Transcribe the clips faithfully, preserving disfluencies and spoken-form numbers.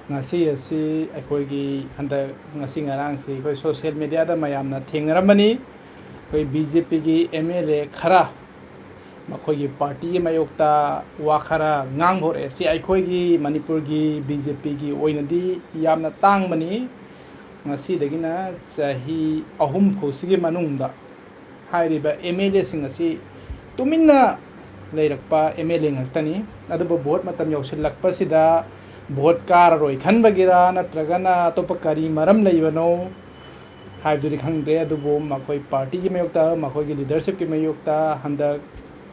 ꯉꯁꯤ ꯑꯁꯤ ꯑꯩꯈꯣꯏꯒꯤ ꯍꯟꯗꯛ ꯉꯁꯤ ꯉꯔꯥꯡꯁꯤ ꯑꯩꯈꯣꯏ social mediaꯗ ꯃꯌꯥꯝꯅ ꯊꯦꯡꯅꯔꯝꯃꯅꯤ꯫ ꯑꯩꯈꯣꯏ BJPꯒꯤ MLA ꯈꯔ ꯃꯈꯣꯏꯒꯤ partyꯒꯤ ꯃꯥꯌꯣꯛꯇ ꯋꯥ ꯈꯔ ꯉꯥꯡꯕ ꯍꯧꯔꯛꯑꯦ꯫ ꯁꯤ ꯑꯩꯈꯣꯏꯒꯤ ꯃꯅꯤꯄꯨꯔꯒꯤ BJPꯒꯤ ꯑꯣꯏꯅꯗꯤ ꯌꯥꯝꯅ ꯇꯥꯡꯕꯅꯤ꯫ ꯉꯁꯤꯗꯒꯤꯅ ꯆꯍꯤ ꯑꯍꯨꯝ ꯐꯥꯎꯁꯤꯒꯤ ꯃꯅꯨꯡꯗ ꯍꯥꯏꯔꯤꯕ MLAꯁꯤꯡ ꯑꯁꯤ ꯇꯨꯃꯤꯟꯅ ꯂꯩꯔꯛꯄ MLA ꯉꯥꯛꯇꯅꯤ꯫ ꯑꯗꯨꯕꯨ vote ꯃꯇꯝ ꯌꯧꯁꯤꯜꯂꯛꯄꯁꯤꯗ vote ꯀꯥꯔꯔꯣꯏ ꯈꯟꯕꯒꯤꯔꯥ ꯅꯠꯇ꯭ꯔꯒꯅ ꯑꯇꯣꯞꯄ ꯀꯔꯤ ꯃꯔꯝ ꯂꯩꯕꯅꯣ ꯍꯥꯏꯕꯗꯨꯗꯤ ꯈꯪꯗ꯭ꯔꯦ꯫ ꯑꯗꯨꯕꯨ ꯃꯈꯣꯏ partyꯒꯤ ꯃꯥꯌꯣꯛꯇ, ꯃꯈꯣꯏꯒꯤ leadershipꯀꯤ ꯃꯥꯌꯣꯛꯇ ꯍꯟꯗꯛ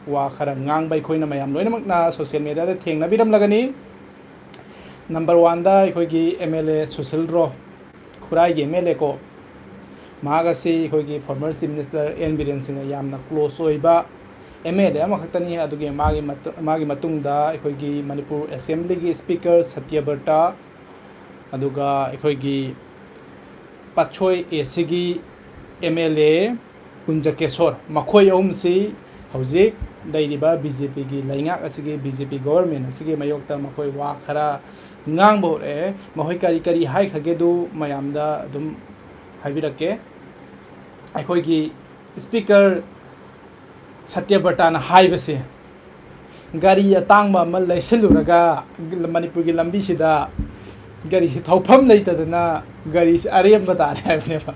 ꯋꯥ ꯈꯔ ꯉꯥꯡꯕ ꯑꯩꯈꯣꯏꯅ ꯃꯌꯥꯝ ꯂꯣꯏꯅꯃꯛꯅ social mediaꯗ ꯊꯦꯡꯅꯕꯤꯔꯝꯂꯒꯅꯤ꯫ Number oneꯗ ꯑꯩꯈꯣꯏꯒꯤ MLA ꯁꯨꯁꯤꯜ ꯔꯣ, ꯈꯨꯔꯥꯏꯒꯤ MLA ꯀꯣ, ꯃꯍꯥꯛ ꯑꯁꯤ ꯑꯩꯈꯣꯏꯒꯤ former Chief Minister N Biren ꯁꯤꯡꯒ ꯌꯥꯝꯅ close ꯑꯣꯏꯕ MLA ꯑꯃꯈꯛꯇꯅꯤ꯫ ꯑꯗꯨꯒꯤ ꯃꯥꯒꯤ ꯃꯇꯨ-, ꯃꯥꯒꯤ ꯃꯇꯨꯡꯗ ꯑꯩꯈꯣꯏꯒꯤ ꯃꯅꯤꯄꯨꯔ Assemblyꯒꯤ Speaker ꯁꯇ꯭ꯌꯕ꯭ꯔꯇ, ꯑꯗꯨꯒ ꯑꯩꯈꯣꯏꯒꯤ ꯄꯥꯠꯁꯣꯏ ACꯒꯤ MLA ꯀꯨꯟꯖꯀꯦꯁꯣꯔ, ꯃꯈꯣꯏ ꯑꯍꯨꯝꯁꯤ ꯍꯧꯖꯤꯛ ꯂꯩꯔꯤꯕ BJPꯒꯤ ꯂꯩꯉꯥꯛ ꯑꯁꯤꯒꯤ, BJP government ꯑꯁꯤꯒꯤ ꯃꯥꯌꯣꯛꯇ ꯃꯈꯣꯏ ꯋꯥ ꯈꯔ ꯉꯥꯡꯕ ꯍꯧꯔꯛꯑꯦ꯫ ꯃꯈꯣꯏ ꯀꯔꯤ ꯀꯔꯤ ꯍꯥꯏꯈ꯭ꯔꯒꯦꯗꯨ ꯃꯌꯥꯝꯗ ꯑꯗꯨꯝ ꯍꯥꯏꯕꯤꯔꯛꯀꯦ꯫ ꯑꯩꯈꯣꯏꯒꯤ Speaker ꯁꯇ꯭ꯌꯕ꯭ꯔꯇꯥꯅ ꯍꯥꯏꯕꯁꯦ, ꯒꯥꯔꯤ ꯑꯇꯥꯡꯕ ꯑꯃ ꯂꯩꯁꯤꯜꯂꯨꯔꯒ ꯃꯅꯤꯄꯨꯔꯒꯤ ꯂꯝꯕꯤꯁꯤꯗ ꯒꯥꯔꯤꯁꯤ ꯊꯧꯐꯝ ꯂꯩꯇꯗꯅ ꯒꯥꯔꯤꯁꯤ ꯑꯔꯦꯝꯕ ꯇꯥꯔꯦ ꯍꯥꯏꯕꯅꯦꯕ꯫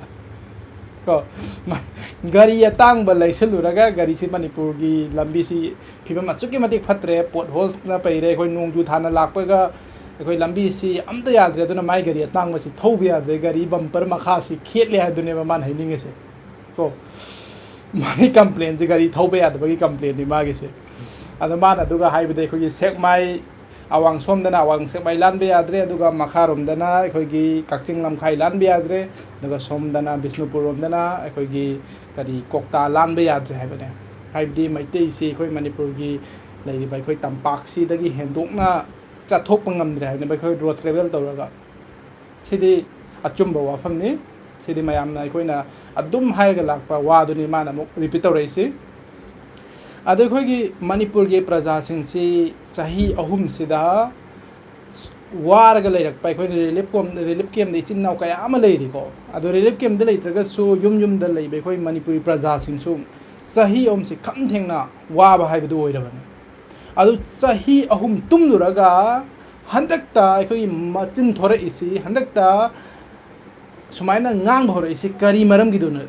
ꯀꯣ, ꯃ-, ꯒꯥꯔꯤ ꯑꯇꯥꯡꯕ ꯂꯩꯁꯤꯜꯂꯨꯔꯒ ꯒꯥꯔꯤꯁꯤ ꯃꯅꯤꯄꯨꯔꯒꯤ ꯂꯝꯕꯤꯁꯤ ꯐꯤꯕꯝ ꯑꯁꯨꯛꯀꯤ ꯃꯇꯤꯛ ꯐꯠꯇ꯭ꯔꯦ, potholesꯅ ꯄꯩꯔꯦ, ꯑꯩꯈꯣꯏ ꯅꯣꯡꯖꯨ ꯊꯥꯅ ꯂꯥꯛꯄꯒ ꯑꯩꯈꯣꯏ ꯂꯝꯕꯤꯁꯤ ꯑꯝꯇ ꯌꯥꯗ꯭ꯔꯦ, ꯑꯗꯨꯅ ꯃꯥꯏ ꯒꯥꯔꯤ ꯑꯇꯥꯡꯕꯁꯤ ꯊꯧꯕ ꯌꯥꯗ꯭ꯔꯦ, ꯒꯥꯔꯤ bumper ꯃꯈꯥꯁꯤ ꯈꯦꯠꯂꯦ ꯍꯥꯏꯗꯨꯅꯦꯕ ꯃꯥꯅ ꯍꯥꯏꯅꯤꯡꯉꯤꯁꯦ꯫ ꯀꯣ, ꯃꯥꯒꯤ complainꯁꯦ ꯒꯥꯔꯤ ꯊꯧꯕ ꯌꯥꯗꯕꯒꯤ complainꯅꯤ ꯃꯥꯒꯤꯁꯦ꯫ ꯑꯗꯣ ꯃꯥꯅ ꯑꯗꯨꯒ ꯍꯥꯏꯕꯗ ꯑꯩꯈꯣꯏꯒꯤ ꯁꯦꯛꯃꯥꯏ ꯑꯋꯥꯡ ꯁꯣꯝꯗꯅ ꯑꯋꯥꯡ ꯁꯦꯛꯃꯥꯏ ꯂꯥꯟꯕ ꯌꯥꯗ꯭ꯔꯦ, ꯑꯗꯨꯒ ꯃꯈꯥꯔꯣꯝꯗꯅ ꯑꯩꯈꯣꯏꯒꯤ ꯀꯛꯆꯤꯡ ꯂꯝꯈꯥꯏ ꯂꯥꯟꯕ ꯌꯥꯗ꯭ꯔꯦ, ꯑꯗꯨꯒ ꯁꯣꯝꯗꯅ ꯕꯤꯁꯅꯨꯄꯨꯔ ꯔꯣꯝꯗꯅ ꯑꯩꯈꯣꯏꯒꯤ ꯀꯔꯤ ꯀꯣꯛꯇꯥ ꯂꯥꯟꯕ ꯌꯥꯗ꯭ꯔꯦ ꯍꯥꯏꯕꯅꯦ꯫ ꯍꯥꯏꯕꯗꯤ ꯃꯩꯇꯩꯁꯤ ꯑꯩꯈꯣꯏ ꯃꯅꯤꯄꯨꯔꯒꯤ ꯂꯩꯔꯤꯕ ꯑꯩꯈꯣꯏ ꯇꯝꯄꯥꯛꯁꯤꯗꯒꯤ ꯍꯦꯟꯗꯣꯛꯅ ꯆꯠꯊꯣꯛꯄ ꯉꯝꯗ꯭ꯔꯦ ꯍꯥꯏꯕꯅꯦꯕ, ꯑꯩꯈꯣꯏ road travel ꯇꯧꯔꯒ꯫ ꯁꯤꯗꯤ ꯑꯆꯨꯝꯕ ꯋꯥꯐꯝꯅꯤ꯫ ꯁꯤꯗꯤ ꯃꯌꯥꯝꯅ ꯑꯩꯈꯣꯏꯅ ꯑꯗꯨꯝ ꯍꯥꯏꯔꯒ ꯂꯥꯛꯄ ꯋꯥꯗꯨꯅꯤ ꯃꯥꯅ ꯑꯃꯨꯛ repeat ꯇꯧꯔꯛꯏꯁꯤ꯫ ꯑꯗꯣ ꯑꯩꯈꯣꯏꯒꯤ ꯃꯅꯤꯄꯨꯔꯒꯤ ꯄ꯭ꯔꯖꯥꯁꯤꯡꯁꯤ ꯆꯍꯤ ꯑꯍꯨꯝꯁꯤꯗ ꯋꯥꯔꯒ ꯂꯩꯔꯛꯄ ꯑꯩꯈꯣꯏꯅ ꯔꯤꯂꯤꯐ ꯀꯣꯝ-, ꯔꯤꯂꯤꯐ ꯀꯦꯝꯗ ꯏꯆꯤꯟ ꯏꯅꯥꯎ ꯀꯌꯥ ꯑꯃ ꯂꯩꯔꯤꯀꯣ꯫ ꯑꯗꯣ ꯔꯤꯂꯤꯐ ꯀꯦꯝꯗ ꯂꯩꯇ꯭ꯔꯒꯁꯨ ꯌꯨꯝ ꯌꯨꯝꯗ ꯂꯩꯕ ꯑꯩꯈꯣꯏ ꯃꯅꯤꯄꯨꯔꯤ ꯄ꯭ꯔꯖꯥꯁꯤꯡꯁꯨ ꯆꯍꯤ ꯑꯍꯨꯝꯁꯤ ꯈꯝ ꯊꯦꯡꯅ ꯋꯥꯕ ꯍꯥꯏꯕꯗꯨ ꯑꯣꯏꯔꯕꯅꯤ꯫ ꯑꯗꯨ ꯆꯍꯤ ꯑꯍꯨꯝ ꯇꯨꯝꯂꯨꯔꯒ ꯍꯟꯗꯛꯇ ꯑꯩꯈꯣꯏꯒꯤ ꯃꯆꯤꯟ ꯊꯣꯔꯛꯏꯁꯤ, ꯍꯟꯗꯛꯇ ꯁꯨꯃꯥꯏꯅ ꯉꯥꯡꯕ ꯍꯧꯔꯛꯏꯁꯤ ꯀꯔꯤ ꯃꯔꯝꯒꯤꯗꯨꯅꯣ,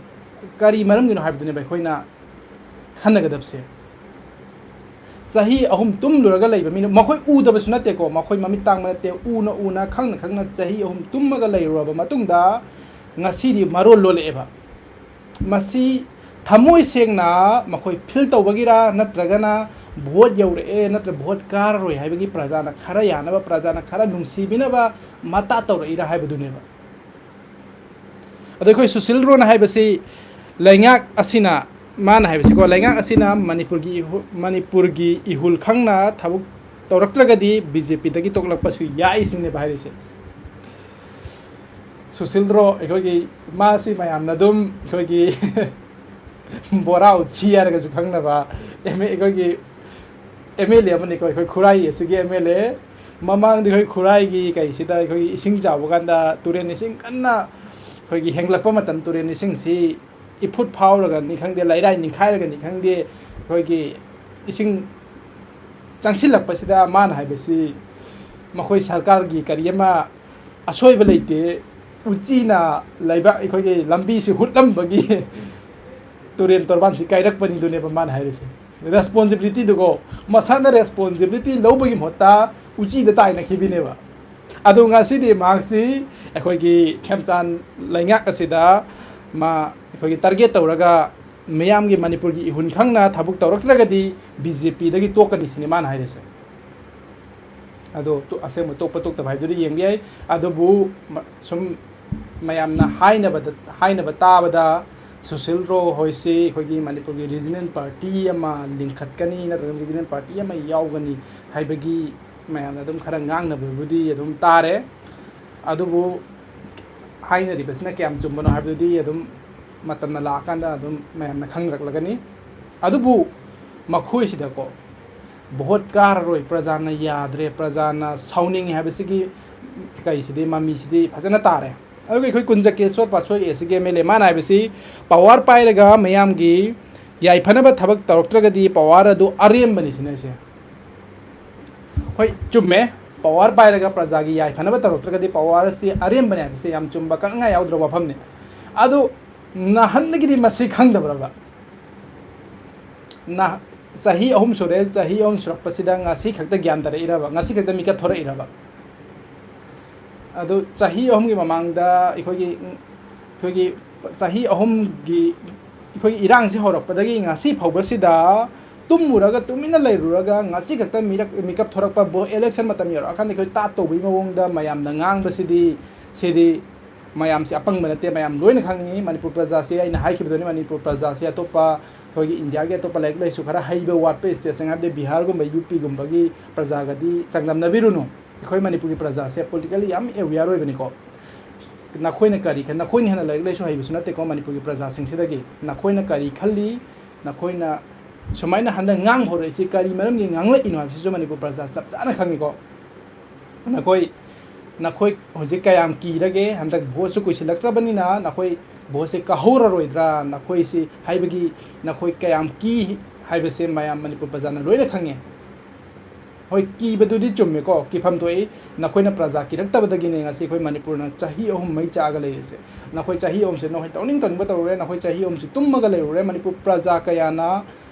ꯀꯔꯤ ꯃꯔꯝꯒꯤꯅꯣ ꯍꯥꯏꯕꯗꯨꯅꯦꯕ ꯑꯩꯈꯣꯏꯅ ꯈꯟꯅꯒꯗꯕꯁꯦ꯫ ꯆꯍꯤ ꯑꯍꯨꯝ ꯇꯨꯝꯂꯨꯔꯒ ꯂꯩꯕ ꯃꯤꯅ, ꯃꯈꯣꯏ ꯎꯗꯕꯁꯨ ꯅꯠꯇꯦꯀꯣ, ꯃꯈꯣꯏ ꯃꯃꯤꯠ ꯇꯥꯡꯕ ꯅꯠꯇꯦ, ꯎꯅ ꯎꯅ, ꯈꯪꯅ ꯈꯪꯅ ꯆꯍꯤ ꯑꯍꯨꯝ ꯇꯨꯝꯃꯒ ꯂꯩꯔꯨꯔꯕ ꯃꯇꯨꯡꯗ ꯉꯁꯤꯗꯤ ꯃꯔꯣꯜ ꯂꯣꯜꯂꯛꯑꯦꯕ꯫ ꯃꯁꯤ ꯊꯃꯣꯏ ꯁꯦꯡꯅ ꯃꯈꯣꯏ ꯐꯤꯜ ꯇꯧꯕꯒꯤꯔꯥ, ꯅꯠꯇ꯭ꯔꯒꯅ ꯚꯣꯠ ꯌꯧꯔꯛꯑꯦ, ꯅꯠꯇ꯭ꯔ ꯚꯣꯠ ꯀꯥꯔꯔꯣꯏ ꯍꯥꯏꯕꯒꯤ ꯄ꯭ꯔꯖꯥꯅ ꯈꯔ ꯌꯥꯅꯕ, ꯄ꯭ꯔꯖꯥꯅ ꯈꯔ ꯅꯨꯡꯁꯤꯕꯤꯅꯕ ꯃꯇꯥ ꯇꯧꯔꯛꯏꯔꯥ ꯍꯥꯏꯕꯗꯨꯅꯦꯕ꯫ ꯑꯗꯣ ꯑꯩꯈꯣꯏ ꯁꯨꯁꯤꯜ ꯔꯣꯅ ꯍꯥꯏꯕꯁꯤ ꯂꯩꯉꯥꯛ ꯑꯁꯤꯅ, ꯃꯥꯅ ꯍꯥꯏꯕꯁꯤꯀꯣ, ꯂꯩꯉꯥꯛ ꯑꯁꯤꯅ ꯃꯅꯤꯄꯨꯔꯒꯤ ꯏꯍꯨ-, ꯃꯅꯤꯄꯨꯔꯒꯤ ꯏꯍꯨꯜ ꯈꯪꯅ ꯊꯕꯛ ꯇꯧꯔꯛꯇ꯭ꯔꯒꯗꯤ ꯕꯤ ꯖꯦ ꯄꯤꯗꯒꯤ ꯇꯣꯛꯂꯛꯄꯁꯨ ꯌꯥꯏ ꯁꯤꯅꯦꯕ ꯍꯥꯏꯔꯤꯁꯦ꯫ ꯁꯨꯁꯤꯜ ꯔꯣ, ꯑꯩꯈꯣꯏꯒꯤ, ꯃꯥꯁꯤ ꯃꯌꯥꯝꯅ ꯑꯗꯨꯝ ꯑꯩꯈꯣꯏꯒꯤ ꯕꯣꯔꯥ ꯎꯆꯤ ꯍꯥꯏꯔꯒꯁꯨ ꯈꯪꯅꯕ ꯑꯦꯝ ꯑꯦ, ꯑꯩꯈꯣꯏꯒꯤ ꯑꯦꯝ ꯑꯦꯜ ꯑꯦ ꯑꯃꯅꯤꯀꯣ, ꯑꯩꯈꯣꯏ ꯈꯨꯔꯥꯏ ꯑꯁꯤꯒꯤ ꯑꯦꯝ ꯑꯦꯜ ꯑꯦ꯫ ꯃꯃꯥꯡꯗ ꯑꯩꯈꯣꯏ ꯈꯨꯔꯥꯏꯒꯤ ꯀꯩꯁꯤꯗ ꯑꯩꯈꯣꯏꯒꯤ ꯏꯁꯤꯡ ꯆꯥꯎꯕ ꯀꯥꯟꯗ, ꯇꯨꯔꯦꯟ ꯏꯁꯤꯡ ꯀꯟꯅ ꯑꯩꯈꯣꯏꯒꯤ ꯍꯦꯟꯒꯠꯂꯛꯄ ꯃꯇꯝ, ꯇꯨꯔꯦꯟ ꯏꯁꯤꯡꯁꯤ ꯏꯐꯨꯠ ꯐꯥꯎꯔꯒꯅꯤ ꯈꯪꯗꯦ, ꯂꯩꯔꯥꯏ ꯅꯤꯡꯈꯥꯏꯔꯒꯅꯤ ꯈꯪꯗꯦ, ꯑꯩꯈꯣꯏꯒꯤ ꯏꯁꯤꯡ ꯆꯪꯁꯤꯜꯂꯛꯄꯁꯤꯗ ꯃꯥꯅ ꯍꯥꯏꯕꯁꯤ, ꯃꯈꯣꯏ ꯁꯔꯀꯥꯔꯒꯤ ꯀꯔꯤ ꯑꯃ ꯑꯁꯣꯏꯕ ꯂꯩꯇꯦ, ꯎꯆꯤꯅ ꯂꯩꯕꯥꯛ, ꯑꯩꯈꯣꯏꯒꯤ ꯂꯝꯕꯤꯁꯤ ꯍꯨꯠꯂꯝꯕꯒꯤ ꯇꯨꯔꯦꯟ ꯇꯣꯔꯕꯥꯟꯁꯤ ꯀꯥꯏꯔꯛꯄꯅꯤꯗꯨꯅꯦꯕ ꯃꯥꯅ ꯍꯥꯏꯔꯤꯁꯦ꯫ ꯔꯦꯁꯄꯣꯟꯁꯤꯕꯤꯂꯤꯇꯤꯗꯨꯀꯣ, ꯃꯁꯥꯅ ꯔꯦꯁꯄꯣꯟꯁꯤꯕꯤꯂꯤꯇꯤ ꯂꯧꯕꯒꯤ ꯃꯍꯨꯠꯇ ꯎꯆꯤꯗ ꯇꯥꯏꯅꯈꯤꯕꯤꯅꯦꯕ꯫ ꯑꯗꯣ ꯉꯁꯤꯗꯤ ꯃꯍꯥꯛꯁꯤ ꯑꯩꯈꯣꯏꯒꯤ ꯈꯦꯝꯆꯥꯟ ꯂꯩꯉꯥꯛ ꯑꯁꯤꯗ ꯃꯥ ꯑꯩꯈꯣꯏꯒꯤ ꯇꯥꯔꯒꯦꯠ ꯇꯧꯔꯒ, ꯃꯤꯌꯥꯝꯒꯤ, ꯃꯅꯤꯄꯨꯔꯒꯤ ꯏꯍꯨꯟ ꯈꯪꯅ ꯊꯕꯛ ꯇꯧꯔꯛꯇ꯭ꯔꯒꯗꯤ ꯕꯤ ꯖꯦ ꯄꯤꯗꯒꯤ ꯇꯣꯛꯀꯅꯤ ꯁꯤꯅꯤ ꯃꯥꯅ ꯍꯥꯏꯔꯤꯁꯦ꯫ ꯑꯗꯣ ꯇꯣ-, ꯑꯁꯦꯡꯕ ꯇꯣꯛꯄ ꯇꯣꯛꯇꯕ ꯍꯥꯏꯕꯗꯨꯗꯤ ꯌꯦꯡꯕ ꯌꯥꯏ꯫ ꯑꯗꯨꯕꯨ ꯃ-, ꯁꯨꯝ ꯃꯌꯥꯝꯅ ꯍꯥꯏꯅꯕꯗ, ꯍꯥꯏꯅꯕ ꯇꯥꯕꯗ ꯁꯨꯁꯤꯜ ꯔꯣ ꯍꯣꯏꯁꯤ ꯑꯩꯈꯣꯏꯒꯤ ꯃꯅꯤꯄꯨꯔꯒꯤ ꯔꯤꯖꯅꯦꯜ ꯄꯥꯔꯇꯤ ꯑꯃ ꯂꯤꯡꯈꯠꯀꯅꯤ ꯅꯠꯇ꯭ꯔꯒ ꯔꯤꯖꯅꯦꯜ ꯄꯥꯔꯇꯤ ꯑꯃ ꯌꯥꯎꯒꯅꯤ ꯍꯥꯏꯕꯒꯤ ꯃꯌꯥꯝꯅ ꯑꯗꯨꯝ ꯈꯔ ꯉꯥꯡꯅꯕꯕꯨꯗꯤ ꯑꯗꯨꯝ ꯇꯥꯔꯦ꯫ ꯑꯗꯨꯕꯨ ꯍꯥꯏꯅꯔꯤꯕꯁꯤꯅ ꯀꯌꯥꯝ ꯆꯨꯝꯕꯅꯣ ꯍꯥꯏꯕꯗꯨꯗꯤ ꯑꯗꯨꯝ ꯃꯇꯝꯅ ꯂꯥꯛꯑꯀꯥꯟꯗ ꯑꯗꯨꯝ ꯃꯌꯥꯝꯅ ꯈꯪꯅꯔꯛꯂꯒꯅꯤ꯫ ꯑꯗꯨꯕꯨ ꯃꯈꯣꯏꯁꯤꯗꯀꯣ, ꯚꯣꯠ ꯀꯥꯔꯔꯣꯏ, ꯄ꯭ꯔꯖꯥꯅ ꯌꯥꯗ꯭ꯔꯦ, ꯄ꯭ꯔꯖꯥꯅ ꯁꯥꯎꯅꯤꯡꯉꯤ ꯍꯥꯏꯕꯁꯤꯒꯤ ꯀꯩꯁꯤꯗꯤ, ꯃꯃꯤꯁꯤꯗꯤ ꯐꯖꯅ ꯇꯥꯔꯦ꯫ ꯑꯗꯨꯒ ꯑꯩꯈꯣꯏ ꯀꯨꯟꯖꯀꯦꯁꯣꯔ ꯄꯥꯠꯁꯣꯏ ꯑꯦ ꯁꯤ ꯀꯦ ꯑꯦꯝ ꯑꯦꯜ ꯑꯦ, ꯃꯥꯅ ꯍꯥꯏꯕꯁꯤ ꯄꯋꯥꯔ ꯄꯥꯏꯔꯒ ꯃꯌꯥꯝꯒꯤ ꯌꯥꯏꯐꯅꯕ ꯊꯕꯛ ꯇꯧꯔꯛꯇ꯭ꯔꯒꯗꯤ ꯄꯋꯥꯔ ꯑꯗꯨ ꯑꯔꯦꯝꯕꯅꯤ ꯁꯤꯅ ꯑꯩꯁꯦ꯫ ꯍꯣꯏ, ꯆꯨꯝꯃꯦ, ꯄꯋꯥꯔ ꯄꯥꯏꯔꯒ ꯄ꯭ꯔꯖꯥꯒꯤ ꯌꯥꯏꯐꯅꯕ ꯇꯧꯔꯛꯇ꯭ꯔꯒꯗꯤ ꯄꯋꯥꯔ ꯑꯁꯤ ꯑꯔꯦꯝꯕꯅꯤ ꯍꯥꯏꯕꯁꯤ ꯌꯥꯝ ꯆꯨꯝꯕ, ꯀꯛꯅꯤꯡꯉꯥꯏ ꯌꯥꯎꯗ꯭ꯔꯕ ꯋꯥꯐꯝꯅꯤ꯫ ꯑꯗꯨ ꯅꯍꯥꯟꯗꯒꯤꯗꯤ ꯃꯁꯤ ꯈꯪꯗꯕ꯭ꯔꯕ? ꯅ-, ꯆꯍꯤ ꯑꯍꯨꯝ ꯁꯨꯔꯦ, ꯆꯍꯤ ꯑꯍꯨꯝ ꯁꯨꯔꯛꯄꯁꯤꯗ ꯉꯁꯤ ꯈꯛꯇ ꯒ꯭ꯌꯥꯟ ꯇꯥꯔꯛꯏꯔꯕ? ꯉꯁꯤ ꯈꯛꯇ ꯃꯤꯀꯞ ꯊꯣꯔꯛꯏꯔꯕ? ꯑꯗꯨ ꯆꯍꯤ ꯑꯍꯨꯝꯒꯤ ꯃꯃꯥꯡꯗ ꯑꯩꯈꯣꯏꯒꯤ, ꯑꯩꯈꯣꯏꯒꯤ ꯆꯍꯤ ꯑꯍꯨꯝꯒꯤ ꯑꯩꯈꯣꯏꯒꯤ ꯏꯔꯥꯡꯁꯤ ꯍꯧꯔꯛꯄꯗꯒꯤ ꯉꯁꯤ ꯐꯥꯎꯕꯁꯤꯗ ꯇꯨꯝꯃꯨꯔꯒ, ꯇꯨꯃꯤꯟꯅ ꯂꯩꯔꯨꯔꯒ, ꯉꯁꯤ ꯈꯛꯇ ꯃꯤꯔꯛ-, ꯃꯤꯀꯞ ꯊꯣꯔꯛꯄ, ꯚꯣ-, election ꯃꯇꯝ ꯌꯧꯔꯛꯑꯀꯥꯟꯗ ꯑꯩꯈꯣꯏ ꯇꯥꯠ ꯇꯧꯕꯒꯤ ꯃꯑꯣꯡꯗ ꯃꯌꯥꯝꯅ ꯉꯥꯡꯕꯁꯤꯗꯤ, ꯁꯤꯗꯤ ꯃꯌꯥꯝꯁꯤ ꯑꯄꯪꯕ ꯅꯠꯇꯦ, ꯃꯌꯥꯝ ꯂꯣꯏꯅ ꯈꯪꯉꯤ꯫ ꯃꯅꯤꯄꯨꯔ ꯄ꯭ꯔꯖꯥꯁꯤ, ꯑꯩꯅ ꯍꯥꯏꯈꯤꯕꯗꯨꯅꯤ, ꯃꯅꯤꯄꯨꯔ ꯄ꯭ꯔꯖꯥꯁꯤ ꯑꯇꯣꯞꯄ ꯑꯩꯈꯣꯏꯒꯤ ꯏꯟꯗꯤꯌꯥꯒꯤ ꯑꯇꯣꯞꯄ ꯂꯥꯏꯔꯤꯛ ꯂꯥꯏꯁꯨ ꯈꯔ ꯍꯩꯕ ꯋꯥꯠꯄ stateꯁꯤꯡ, ꯍꯥꯏꯕꯗꯤ ꯕꯤꯍꯥꯔꯒꯨꯝꯕ, ꯌꯨ ꯄꯤꯒꯨꯝꯕꯒꯤ ꯄ꯭ꯔꯖꯥꯒꯗꯤ ꯆꯥꯡꯗꯝꯅꯕꯤꯔꯨꯅꯨ꯫ ꯑꯩꯈꯣꯏ ꯃꯅꯤꯄꯨꯔꯒꯤ ꯄ꯭ꯔꯖꯥꯁꯦ politically ꯌꯥꯝ aware ꯑꯣꯏꯕꯅꯤꯀꯣ꯫ ꯅꯈꯣꯏꯅ ꯀꯔꯤ ꯈꯟ-, ꯅꯈꯣꯏꯅ ꯍꯦꯟꯅ ꯂꯥꯏꯔꯤꯛ ꯂꯥꯏꯁꯨ ꯍꯩꯕꯁꯨ ꯅꯠꯇꯦꯀꯣ ꯃꯅꯤꯄꯨꯔꯒꯤ ꯄ꯭ꯔꯖꯥꯁꯤꯡꯁꯤꯗꯒꯤ꯫ ꯅꯈꯣꯏꯅ ꯀꯔꯤ ꯈꯜꯂꯤ, ꯅꯈꯣꯏꯅ ꯁꯨꯃꯥꯏꯅ ꯍꯟꯗꯛ ꯉꯥꯡ ꯍꯧꯔꯛꯏꯁꯤ ꯀꯔꯤ ꯃꯔꯝꯒꯤ ꯉꯥꯡꯂꯛꯏꯅꯣ ꯍꯥꯏꯕꯁꯤꯁꯨ ꯃꯅꯤꯄꯨꯔ ꯄ꯭ꯔꯖꯥ ꯆꯞ ꯆꯥꯅ ꯈꯪꯉꯤꯀꯣ꯫ ꯅꯈꯣꯏ, ꯅꯈꯣꯏ ꯍꯧꯖꯤꯛ ꯀꯌꯥꯝ ꯀꯤꯔꯒꯦ? ꯍꯟꯗꯛ ꯚꯣꯠꯁꯨ ꯀꯨꯏꯁꯤꯜꯂꯛꯇ꯭ꯔꯕꯅꯤꯅ ꯅꯈꯣꯏ ꯚꯣꯠꯁꯦ ꯀꯥꯍꯧꯔꯔꯣꯏꯗ꯭ꯔꯥ? ꯅꯈꯣꯏꯁꯤ ꯍꯥꯏꯕꯒꯤ ꯅꯈꯣꯏ ꯀꯌꯥꯝ ꯀꯤ ꯍꯥꯏꯕꯁꯦ ꯃꯌꯥꯝ ꯃꯅꯤꯄꯨꯔ ꯄ꯭ꯔꯖꯥꯅ ꯂꯣꯏꯅ ꯈꯪꯉꯦ꯫ ꯍꯣꯏ, ꯀꯤꯕꯗꯨꯗꯤ ꯆꯨꯝꯃꯦꯀꯣ, ꯀꯤꯐꯝ ꯊꯣꯛꯏ꯫ ꯅꯈꯣꯏꯅ ꯄ꯭ꯔꯖꯥ ꯀꯤꯔꯛꯇꯕꯗꯒꯤꯅꯦ ꯉꯁꯤ ꯑꯩꯈꯣꯏ ꯃꯅꯤꯄꯨꯔꯅ ꯆꯍꯤ ꯑꯍꯨꯝ ꯃꯩ ꯆꯥꯛꯑꯒ ꯂꯩꯔꯤꯁꯦ꯫ ꯅꯈꯣꯏ ꯆꯍꯤ ꯑꯍꯨꯝꯁꯦ ꯅꯈꯣꯏ ꯇꯧꯅꯤꯡ ꯇꯧꯅꯤꯡꯕ ꯇꯧꯔꯨꯔꯦ, ꯅꯈꯣꯏ ꯆꯍꯤ ꯑꯍꯨꯝꯁꯦ ꯇꯨꯝꯃꯒ ꯂꯩꯔꯨꯔꯦ꯫ ꯃꯅꯤꯄꯨꯔ ꯄ꯭ꯔꯖꯥ ꯀꯌꯥꯅ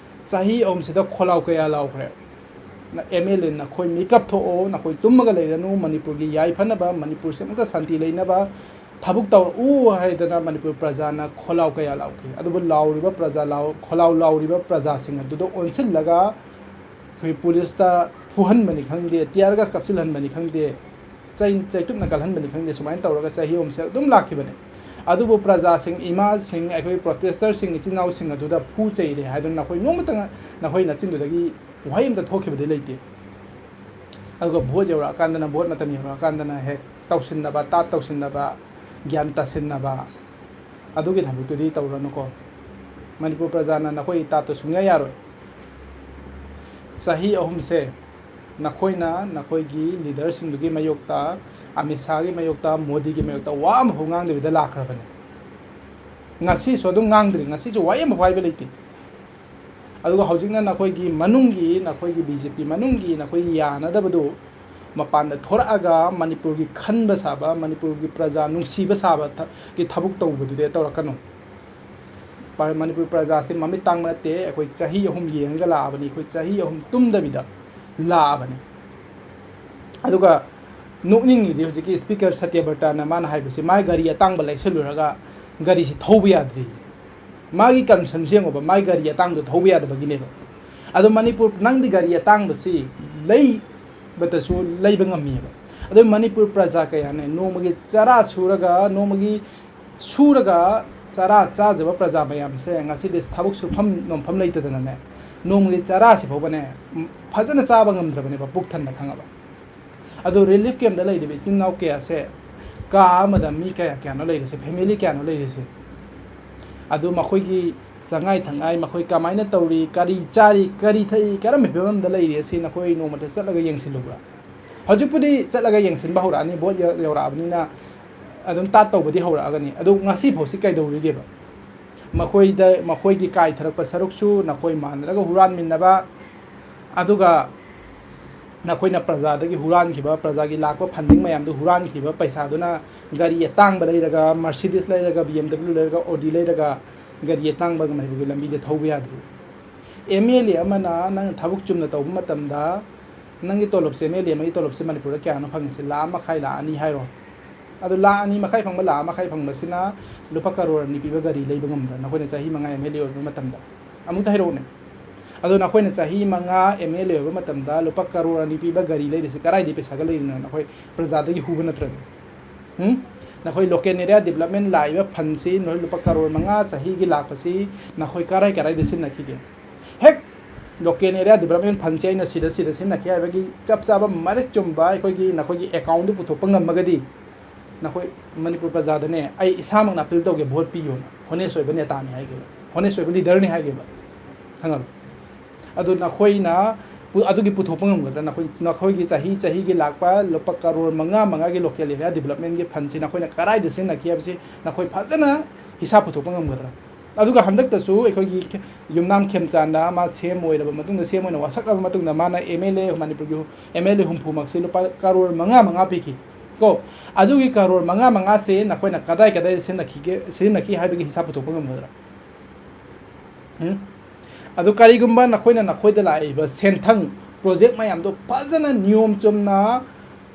ꯆꯍꯤ ꯑꯍꯨꯝꯁꯤꯗ ꯈꯣꯜꯂꯥꯎ ꯀꯌꯥ ꯂꯥꯎꯈ꯭ꯔꯦ꯫ ꯅ-, ꯑꯦꯝ ꯑꯦꯜ ꯑꯦ, ꯅꯈꯣꯏ ꯃꯤꯀꯞ ꯊꯣꯛꯑꯣ, ꯅꯈꯣꯏ ꯇꯨꯝꯃꯒ ꯂꯩꯔꯅꯨ, ꯃꯅꯤꯄꯨꯔꯒꯤ ꯌꯥꯏꯐꯅꯕ, ꯃꯅꯤꯄꯨꯔꯁꯦ ꯑꯃꯨꯛꯇ ꯁꯥꯟꯇꯤ ꯂꯩꯅꯕ ꯊꯕꯛ ꯇꯧꯔꯛꯎ ꯍꯥꯏꯗꯅ ꯃꯅꯤꯄꯨꯔ ꯄ꯭ꯔꯖꯥꯅ ꯈꯣꯜꯂꯥꯎ ꯀꯌꯥ ꯂꯥꯎꯈꯤ꯫ ꯑꯗꯨꯕꯨ ꯂꯥꯎꯔꯤꯕ ꯄ꯭ꯔꯖꯥ ꯂꯥꯎ-, ꯈꯣꯜꯂꯥꯎ ꯂꯥꯎꯔꯤꯕ ꯄ꯭ꯔꯖꯥꯁꯤꯡ ꯑꯗꯨꯗ ꯑꯣꯟꯁꯤꯜꯂꯒ ꯑꯩꯈꯣꯏ ꯄꯨꯂꯤꯁꯇ ꯐꯨꯍꯟꯕꯅꯤ ꯈꯪꯗꯦ, tear gas ꯀꯥꯞꯁꯤꯜꯍꯟꯕꯅꯤ ꯈꯪꯗꯦ, ꯆꯩ-, ꯆꯩꯇꯨꯞꯅ ꯀꯜꯍꯟꯕꯅꯤ ꯈꯪꯗꯦ, ꯁꯨꯃꯥꯏꯅ ꯇꯧꯔꯒ ꯆꯍꯤ ꯑꯍꯨꯝꯁꯦ ꯑꯗꯨꯝ ꯂꯥꯛꯈꯤꯕꯅꯦ꯫ ꯑꯗꯨꯕꯨ ꯄ꯭ꯔꯖꯥꯁꯤꯡ, ꯏꯃꯥꯁꯤꯡ, ꯑꯩꯈꯣꯏ protesters ꯁꯤꯡ, ꯏꯆꯤꯟ ꯏꯅꯥꯎꯁꯤꯡ ꯑꯗꯨꯗ ꯐꯨ ꯆꯩꯔꯦ ꯍꯥꯏꯗꯨꯅ ꯅꯈꯣꯏ ꯅꯣꯡꯃꯇ ꯅꯈꯣꯏ ꯅꯆꯤꯟꯗꯨꯗꯒꯤ ꯋꯥꯍꯩ ꯑꯝꯇ ꯊꯣꯛꯈꯤꯕꯗꯤ ꯂꯩꯇꯦ꯫ ꯑꯗꯨꯒ ꯚꯣꯠ ꯌꯧꯔꯛꯑꯀꯥꯟꯗꯅ, ꯚꯣꯠ ꯃꯇꯝ ꯌꯧꯔꯛꯑꯀꯥꯟꯗꯅ ꯍꯦꯛ ꯇꯧꯁꯤꯟꯅꯕ, ꯇꯥꯠ ꯇꯧꯁꯤꯟꯅꯕ, ꯒ꯭ꯌꯥꯟ ꯇꯥꯁꯤꯟꯅꯕ, ꯑꯗꯨꯒꯤ ꯊꯕꯛꯇꯨꯗꯤ ꯇꯧꯔꯅꯨꯀꯣ꯫ ꯃꯅꯤꯄꯨꯔ ꯄ꯭ꯔꯖꯥꯅ ꯅꯈꯣꯏ ꯇꯥꯠꯇꯨ ꯁꯨꯡꯌꯥ ꯌꯥꯔꯣꯏ꯫ ꯆꯍꯤ ꯑꯍꯨꯝꯁꯦ ꯅꯈꯣꯏꯅ ꯅꯈꯣꯏꯒꯤ ꯂꯤꯗꯔꯁꯤꯡꯗꯨꯒꯤ ꯃꯥꯌꯣꯛꯇ, ꯑꯃꯤꯠ ꯁꯥꯍꯒꯤ ꯃꯥꯌꯣꯛꯇ, ꯃꯣꯗꯤꯒꯤ ꯃꯥꯌꯣꯛꯇ ꯋꯥ ꯑꯃꯐꯥꯎ ꯉꯥꯡꯗꯕꯤꯗ ꯂꯥꯛꯈ꯭ꯔꯕꯅꯦ꯫ ꯉꯁꯤꯁꯨ ꯑꯗꯨꯝ ꯉꯥꯡꯗ꯭ꯔꯤ, ꯉꯁꯤꯁꯨ ꯋꯥꯍꯩ ꯑꯃꯐꯥꯎ ꯍꯥꯏꯕ ꯂꯩꯇꯦ꯫ ꯑꯗꯨꯒ ꯍꯧꯖꯤꯛꯅ ꯅꯈꯣꯏꯒꯤ ꯃꯅꯨꯡꯒꯤ, ꯅꯈꯣꯏꯒꯤ ꯕꯤ ꯖꯦ ꯄꯤ ꯃꯅꯨꯡꯒꯤ ꯅꯈꯣꯏꯒꯤ ꯌꯥꯅꯗꯕꯗꯨ ꯃꯄꯥꯟꯗ ꯊꯣꯔꯛꯑꯒ ꯃꯅꯤꯄꯨꯔꯒꯤ ꯈꯟꯕ ꯁꯥꯕ, ꯃꯅꯤꯄꯨꯔꯒꯤ ꯄ꯭ꯔꯖꯥ ꯅꯨꯡꯁꯤꯕ ꯁꯥꯕ ꯊ-, ꯒꯤ ꯊꯕꯛ ꯇꯧꯕꯗꯨꯗꯤ ꯇꯧꯔꯛꯀꯅꯨ꯫ ꯄ-, ꯃꯅꯤꯄꯨꯔ ꯄ꯭ꯔꯖꯥꯁꯦ ꯃꯃꯤꯠ ꯇꯥꯡꯕ ꯅꯠꯇꯦ, ꯑꯩꯈꯣꯏ ꯆꯍꯤ ꯑꯍꯨꯝ ꯌꯦꯡꯉꯒ ꯂꯥꯛꯑꯕꯅꯤ, ꯑꯩꯈꯣꯏ ꯆꯍꯤ ꯑꯍꯨꯝ ꯇꯨꯝꯗꯕꯤꯗ ꯂꯥꯛꯑꯕꯅꯤ꯫ ꯑꯗꯨꯒ ꯅꯣꯛꯅꯤꯡꯉꯤꯗꯤ ꯍꯧꯖꯤꯛꯀꯤ ꯁ꯭ꯄꯤꯀꯔ ꯁꯇ꯭ꯌꯕ꯭ꯔꯇꯥꯅ ꯃꯥꯅ ꯍꯥꯏꯕꯁꯤ, ꯃꯥꯏ ꯒꯥꯔꯤ ꯑꯇꯥꯡꯕ ꯂꯩꯁꯜꯂꯨꯔꯒ ꯒꯥꯔꯤꯁꯤ ꯊꯧꯕ ꯌꯥꯗ꯭ꯔꯤ꯫ ꯃꯥꯒꯤ ꯀꯟꯁꯟꯁꯤ ꯌꯦꯡꯉꯣꯕ, ꯃꯥꯒꯤ ꯒꯥꯔꯤ ꯑꯇꯥꯡꯕꯗꯣ ꯊꯧꯕ ꯌꯥꯗꯕꯒꯤꯅꯦꯕ꯫ ꯑꯗꯣ ꯃꯅꯤꯄꯨꯔ, ꯅꯪꯗꯤ ꯒꯥꯔꯤ ꯑꯇꯥꯡꯕꯁꯤ ꯂꯩꯕꯗꯁꯨ ꯂꯩꯕ ꯉꯝꯃꯤꯑꯕ꯫ ꯑꯗꯣ ꯃꯅꯤꯄꯨꯔ ꯄ꯭ꯔꯖꯥ ꯀꯌꯥꯅꯦ ꯅꯣꯡꯃꯒꯤ ꯆꯔꯥ ꯁꯨꯔꯒ, ꯅꯣꯡꯃꯒꯤ ꯁꯨꯔꯒ ꯆꯔꯥ ꯆꯥꯖꯕ ꯄ꯭ꯔꯖꯥ ꯃꯌꯥꯝꯁꯦ ꯉꯁꯤꯗꯤ ꯊꯕꯛ ꯁꯨꯐꯝ ꯅꯣꯝꯐꯝ ꯂꯩꯇꯗꯅꯅꯦ, ꯅꯣꯡꯃꯒꯤ ꯆꯔꯥꯁꯤ ꯐꯥꯎꯕꯅꯦ, ꯐꯖꯅ ꯆꯥꯕ ꯉꯝꯗ꯭ꯔꯕꯅꯦꯕ, ꯄꯨꯛ ꯊꯟꯅ ꯈꯪꯉꯕ꯫ ꯑꯗꯣ ꯔꯤꯂꯤꯐ ꯀꯦꯝꯗ ꯂꯩꯔꯤꯕ ꯏꯆꯤꯟ ꯏꯅꯥꯎ ꯀꯌꯥꯁꯦ, ꯀꯥ ꯑꯃꯗ ꯃꯤ ꯀꯌꯥ ꯀꯌꯥꯅꯣ ꯂꯩꯔꯤꯁꯦ, ꯐꯦꯃꯤꯂꯤ ꯀꯌꯥꯅꯣ ꯂꯩꯔꯤꯁꯦ? ꯑꯗꯨ ꯃꯈꯣꯏꯒꯤ ꯆꯉꯥꯏ ꯊꯉꯥꯏ, ꯃꯈꯣꯏ ꯀꯃꯥꯏꯅ ꯇꯧꯔꯤ, ꯀꯔꯤ ꯆꯥꯔꯤ, ꯀꯔꯤ ꯊꯛꯏ, ꯀꯔꯝꯕ ꯐꯤꯕꯝꯗ ꯂꯩꯔꯤ ꯑꯁꯤ ꯅꯈꯣꯏ ꯅꯣꯡꯃꯇ ꯆꯠꯂꯒ ꯌꯦꯡꯁꯤꯜꯂꯨꯕ꯭ꯔꯥ? ꯍꯧꯖꯤꯛꯄꯨꯗꯤ ꯆꯠꯂꯒ ꯌꯦꯡꯁꯤꯟꯕ ꯍꯧꯔꯛꯑꯅꯤ, ꯚꯣꯠ ꯌꯧ-, ꯌꯧꯔꯛꯑꯕꯅꯤꯅ ꯑꯗꯨꯝ ꯇꯥꯠ ꯇꯧꯕꯗꯤ ꯍꯧꯔꯛꯑꯒꯅꯤ꯫ ꯑꯗꯨ ꯉꯁꯤ ꯐꯥꯎꯁꯤ ꯀꯩꯗꯧꯔꯤꯒꯦꯕ? ꯃꯈꯣꯏꯗ, ꯃꯈꯣꯏꯒꯤ ꯀꯥꯏꯊꯔꯛꯄ ꯁꯔꯨꯛꯁꯨ ꯅꯈꯣꯏ ꯃꯥꯟꯅꯔꯒ ꯍꯨꯔꯥꯟꯃꯤꯟꯅꯕ, ꯑꯗꯨꯒ ꯅꯈꯣꯏꯅ ꯄ꯭ꯔꯖꯥꯗꯒꯤ ꯍꯨꯔꯥꯟꯈꯤꯕ, ꯄ꯭ꯔꯖꯥꯒꯤ ꯂꯥꯛꯄ ꯐꯟꯗꯤꯡ ꯃꯌꯥꯝꯗꯨ ꯍꯨꯔꯥꯟꯈꯤꯕ ꯄꯩꯁꯥꯗꯨꯅ ꯒꯥꯔꯤ ꯑꯇꯥꯡꯕ ꯂꯩꯔꯒ, ꯃꯔꯁꯤꯗꯤꯁ ꯂꯩꯔꯒ, ꯕꯤ ꯑꯦꯝ ꯗꯕ꯭ꯂꯤꯎ ꯂꯩꯔꯒ, ꯑꯣꯗꯤ ꯂꯩꯔꯒ, ꯒꯥꯔꯤ ꯑꯇꯥꯡꯕ ꯃꯅꯤꯄꯨꯔꯒꯤ ꯂꯝꯕꯤꯗ ꯊꯧꯕ ꯌꯥꯗ꯭ꯔꯤ꯫ ꯑꯦꯝ ꯑꯦꯜ ꯑꯦ ꯑꯃꯅ ꯅꯪ ꯊꯕꯛ ꯆꯨꯝꯅ ꯇꯧꯕ ꯃꯇꯝꯗ, ꯅꯪꯒꯤ ꯇꯣꯂꯣꯞꯁꯦ, ꯑꯦꯝ ꯑꯦꯜ ꯑꯦ ꯑꯃꯒꯤ ꯇꯣꯂꯣꯞꯁꯦ ꯃꯅꯤꯄꯨꯔꯗ ꯀꯌꯥꯅꯣ ꯐꯪꯉꯤꯁꯦ? ꯂꯥꯈ ꯑꯃ ꯃꯈꯥꯏ, ꯂꯥꯈ ꯑꯅꯤ ꯍꯥꯏꯔꯣ꯫ ꯑꯗꯨ ꯂꯥꯈ ꯑꯅꯤ ꯃꯈꯥꯏ ꯐꯪꯕ, ꯂꯥꯈ ꯑꯃ ꯃꯈꯥꯏ ꯐꯪꯕꯁꯤꯅ ꯂꯨꯄꯥ ꯀꯔꯣꯔ ꯑꯅꯤ ꯄꯤꯕ ꯒꯥꯔꯤ ꯂꯩꯕ ꯉꯝꯕ꯭ꯔꯥ, ꯅꯈꯣꯏꯅ ꯆꯍꯤ ꯃꯉꯥ ꯑꯦꯝ ꯑꯦꯜ ꯑꯦ ꯑꯣꯏꯕ ꯃꯇꯝꯗ? ꯑꯃꯨꯛꯇ ꯍꯥꯏꯔꯛꯎꯅꯦ꯫ ꯑꯗꯣ ꯅꯈꯣꯏꯅ ꯆꯍꯤ ꯃꯉꯥ ꯑꯦꯝ ꯑꯦꯜ ꯑꯦ ꯑꯣꯏꯕ ꯃꯇꯝꯗ ꯂꯨꯄꯥ ꯀꯔꯣꯔ ꯑꯅꯤ ꯄꯤꯕ ꯒꯥꯔꯤ ꯂꯩꯔꯤꯁꯤ ꯀꯗꯥꯏꯗꯒꯤ ꯄꯩꯁꯥꯒ ꯂꯩꯔꯤꯅꯣ? ꯅꯈꯣꯏ ꯄ꯭ꯔꯖꯥꯗꯒꯤ ꯍꯨꯕ ꯅꯠꯇ꯭ꯔꯅꯦ? ꯎꯝ? ꯅꯈꯣꯏ ꯂꯣꯀꯦꯜ ꯑꯦꯔꯤꯌꯥ ꯗꯤꯕꯂꯞꯃꯦꯟ ꯂꯥꯛꯏꯕ ꯐꯟꯁꯤ ꯅꯈꯣꯏ ꯂꯨꯄꯥ ꯀꯔꯣꯔ ꯃꯉꯥ ꯆꯍꯤꯒꯤ ꯂꯥꯛꯄꯁꯤ ꯅꯈꯣꯏ ꯀꯔꯥꯏ ꯀꯔꯥꯏꯗ ꯁꯤꯖꯤꯟꯅꯈꯤꯒꯦ? ꯍꯦꯛ ꯂꯣꯀꯦꯜ ꯑꯦꯔꯤꯌꯥ ꯗꯤꯕꯂꯞꯃꯦꯟ ꯐꯟꯁꯦ ꯑꯩꯅ ꯁꯤꯗ, ꯁꯤꯗ ꯁꯤꯖꯤꯟꯅꯈꯤ ꯍꯥꯏꯕꯒꯤ ꯆꯞ ꯆꯥꯕ ꯃꯔꯤꯛ ꯆꯨꯝꯕ ꯑꯩꯈꯣꯏꯒꯤ, ꯅꯈꯣꯏꯒꯤ ꯑꯦꯀꯥꯎꯟꯗꯨ ꯄꯨꯊꯣꯛꯄ ꯉꯝꯃꯒꯗꯤ, ꯅꯈꯣꯏ ꯃꯅꯤꯄꯨꯔ ꯄ꯭ꯔꯖꯥꯗꯅꯦ, ꯑꯩ ꯏꯁꯥꯃꯛꯅ ꯑꯄꯤꯜ ꯇꯧꯒꯦ, ꯚꯣꯠ ꯄꯤꯌꯣꯅ꯫ ꯍꯣꯅꯦꯁ ꯑꯣꯏꯕ ꯅꯦꯇꯥꯅꯤ ꯍꯥꯏꯒꯦꯕ, ꯍꯣꯅꯦꯁ ꯑꯣꯏꯕ ꯂꯤꯗꯔꯅꯤ ꯍꯥꯏꯒꯦꯕ, ꯈꯪꯉꯕ? ꯑꯗꯨ ꯅꯈꯣꯏꯅ ꯄꯨ-, ꯑꯗꯨꯒꯤ ꯄꯨꯊꯣꯛꯄ ꯉꯝꯒꯗ꯭ꯔꯥ? ꯅꯈꯣꯏ, ꯅꯈꯣꯏꯒꯤ ꯆꯍꯤ ꯆꯍꯤꯒꯤ ꯂꯥꯛꯄ ꯂꯨꯄꯥ ꯀꯔꯣꯔ ꯃꯉꯥ ꯃꯉꯥꯒꯤ local area developmentꯒꯤ fundꯁꯤ ꯅꯈꯣꯏꯅ ꯀꯗꯥꯏꯗ ꯁꯤꯖꯤꯟꯅꯈꯤ ꯍꯥꯏꯕꯁꯤ ꯅꯈꯣꯏ ꯐꯖꯅ ꯍꯤꯁꯥꯞ ꯄꯨꯊꯣꯛꯄ ꯉꯝꯒꯗ꯭ꯔꯥ? ꯑꯗꯨꯒ ꯍꯟꯗꯛꯇꯁꯨ ꯑꯩꯈꯣꯏꯒꯤ ꯈꯦ-, ꯌꯨꯝꯅꯥꯝ ꯈꯦꯝꯆꯥꯟꯅ ꯃꯥ CM ꯑꯣꯏꯔꯕ ꯃꯇꯨꯡꯗ, CM ꯑꯣꯏꯅ ꯋꯥꯁꯛꯂꯕ ꯃꯇꯨꯡꯗ ꯃꯥꯅ MLA, ꯃꯅꯤꯄꯨꯔꯒꯤ MLA ꯍꯨꯝꯐꯨꯃꯛꯁꯤ ꯂꯨꯄꯥ ꯀꯔꯣꯔ ꯃꯉꯥ ꯃꯉꯥ ꯄꯤꯈꯤ ꯀꯣ꯫ ꯑꯗꯨꯒꯤ ꯀꯔꯣꯔ ꯃꯉꯥ ꯃꯉꯥꯁꯦ ꯅꯈꯣꯏꯅ ꯀꯗꯥꯏ ꯀꯗꯥꯏꯗ ꯁꯤꯖꯤꯟꯅꯈꯤꯒꯦ, ꯁꯤꯖꯤꯟꯅꯈꯤ ꯍꯥꯏꯕꯒꯤ ꯍꯤꯁꯥꯞ ꯄꯨꯊꯣꯛꯄ ꯉꯝꯒꯗ꯭ꯔꯥ? ꯎꯝ? ꯑꯗꯨ ꯀꯔꯤꯒꯨꯝꯕ ꯅꯈꯣꯏꯅ ꯅꯈꯣꯏꯗ ꯂꯥꯛꯏꯕ ꯁꯦꯟꯊꯪ, project ꯃꯌꯥꯝꯗꯣ ꯐꯖꯅ ꯅꯤꯌꯣꯝ ꯆꯨꯝꯅ,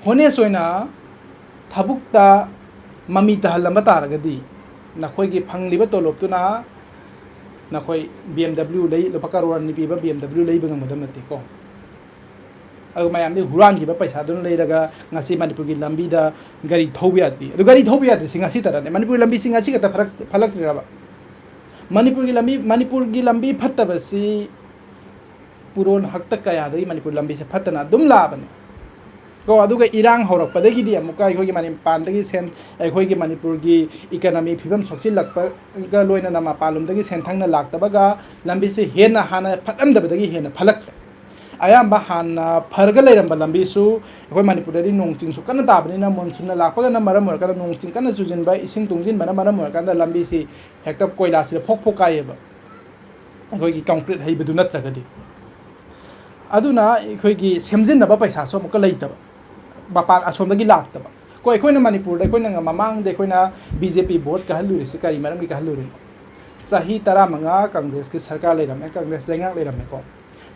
honest ꯑꯣꯏꯅ ꯊꯕꯛꯇ ꯃꯃꯤ ꯇꯥꯍꯜꯂꯝꯕ ꯇꯥꯔꯒꯗꯤ, ꯅꯈꯣꯏꯒꯤ ꯐꯪꯂꯤꯕ ꯇꯣꯂꯣꯞꯇꯨꯅ ꯅꯈꯣꯏ BMW ꯂꯩ, ꯂꯨꯄꯥ ꯀꯔꯣꯔ ꯑꯅꯤ ꯄꯤꯕ BMW ꯂꯩꯕ ꯉꯝꯒꯗꯕ ꯅꯠꯇꯦꯀꯣ꯫ ꯑꯗꯨ ꯃꯌꯥꯝꯗꯤ ꯍꯨꯔꯥꯟꯈꯤꯕ ꯄꯩꯁꯥꯗꯨꯅ ꯂꯩꯔꯒ ꯉꯁꯤ ꯃꯅꯤꯄꯨꯔꯒꯤ ꯂꯝꯕꯤꯗ ꯒꯥꯔꯤ ꯊꯧꯕ ꯌꯥꯗ꯭ꯔꯤ꯫ ꯑꯗꯨ ꯒꯥꯔꯤ ꯊꯧꯕ ꯌꯥꯗ꯭ꯔꯤꯁꯤ ꯉꯁꯤ ꯇꯔꯥꯅꯦ꯫ ꯃꯅꯤꯄꯨꯔꯒꯤ ꯂꯝꯕꯤꯁꯤ ꯉꯁꯤ ꯈꯛꯇ ꯐꯔꯛ-, ꯐꯠꯂꯛꯇ꯭ꯔꯤꯔꯕ? ꯃꯅꯤꯄꯨꯔꯒꯤ ꯂꯝꯕꯤ, ꯃꯅꯤꯄꯨꯔꯒꯤ ꯂꯝꯕꯤ ꯐꯠꯇꯕꯁꯤ ꯄꯨꯔꯣꯟ ꯍꯛꯇ ꯀꯌꯥꯗꯒꯤ ꯃꯅꯤꯄꯨꯔ ꯂꯝꯕꯤꯁꯦ ꯐꯠꯇꯅ ꯑꯗꯨꯝ ꯂꯥꯛꯑꯕꯅꯤ ꯀꯣ꯫ ꯑꯗꯨꯒ ꯏꯔꯥꯡ ꯍꯧꯔꯛꯄꯗꯒꯤꯗꯤ ꯑꯃꯨꯛꯀ ꯑꯩꯈꯣꯏꯒꯤ ꯃꯅꯤꯄꯥꯟꯗꯒꯤ ꯁꯦꯟ-, ꯑꯩꯈꯣꯏꯒꯤ ꯃꯅꯤꯄꯨꯔꯒꯤ economy ꯐꯤꯕꯝ ꯁꯣꯛꯆꯤꯜꯂꯛꯄꯒ ꯂꯣꯏꯅꯅ ꯃꯄꯥꯟꯂꯣꯝꯗꯒꯤ ꯁꯦꯟꯊꯪꯅ ꯂꯥꯛꯇꯕꯒ ꯂꯝꯕꯤꯁꯦ ꯍꯦꯟꯅ ꯍꯥꯟꯅ ꯐꯠꯂꯝꯗꯕꯗꯒꯤ ꯍꯦꯟꯅ ꯐꯠꯂꯛꯇ꯭ꯔꯦ꯫ ꯑꯌꯥꯝꯕ ꯍꯥꯟꯅ ꯐꯔꯒ ꯂꯩꯔꯝꯕ ꯂꯝꯕꯤꯁꯨ ꯑꯩꯈꯣꯏ ꯃꯅꯤꯄꯨꯔꯗꯗꯤ ꯅꯣꯡ ꯆꯤꯡꯁꯨ ꯀꯟꯅ ꯇꯥꯕꯅꯤꯅ, monsoonꯅ ꯂꯥꯛꯄꯒꯅ ꯃꯔꯝ ꯑꯣꯏꯔꯀꯥꯟꯗ, ꯅꯣꯡ ꯆꯤꯡ ꯀꯟꯅ ꯆꯨꯁꯤꯟꯕ, ꯏꯁꯤꯡ ꯇꯨꯡꯁꯤꯟꯕꯅ ꯃꯔꯝ ꯑꯣꯏꯔꯀꯥꯟꯗ ꯂꯝꯕꯤꯁꯤ ꯍꯦꯛꯇ ꯀꯣꯏꯂꯥꯁꯤꯗ ꯐꯣꯛ ꯐꯣꯛ ꯀꯥꯏꯌꯦꯕ, ꯑꯩꯈꯣꯏꯒꯤ concrete ꯍꯩꯕꯗꯨ ꯅꯠꯇ꯭ꯔꯒꯗꯤ꯫ ꯑꯗꯨꯅ ꯑꯩꯈꯣꯏꯒꯤ ꯁꯦꯝꯖꯤꯟꯅꯕ ꯄꯩꯁꯥꯁꯨ ꯑꯃꯨꯛꯀ ꯂꯩꯇꯕ, ꯃꯄꯥꯟ ꯑꯁꯣꯝꯗꯒꯤ ꯂꯥꯛꯇꯕ꯫ ꯀꯣ, ꯑꯩꯈꯣꯏꯅ ꯃꯅꯤꯄꯨꯔꯗ, ꯑꯩꯈꯣꯏꯅ ꯃꯃꯥꯡꯗ ꯑꯩꯈꯣꯏꯅ BJP vote ꯀꯥꯍꯜꯂꯨꯔꯤꯁꯤ ꯀꯔꯤ ꯃꯔꯝꯒꯤ ꯀꯥꯍꯜꯂꯨꯔꯤꯅꯣ? ꯆꯍꯤ ꯇꯔꯥꯃꯉꯥ Congressꯀꯤ ꯁꯔꯀꯥꯔ ꯂꯩꯔꯝꯃꯦ, Congress ꯂꯩꯉꯥꯛ ꯂꯩꯔꯝꯃꯦꯀꯣ꯫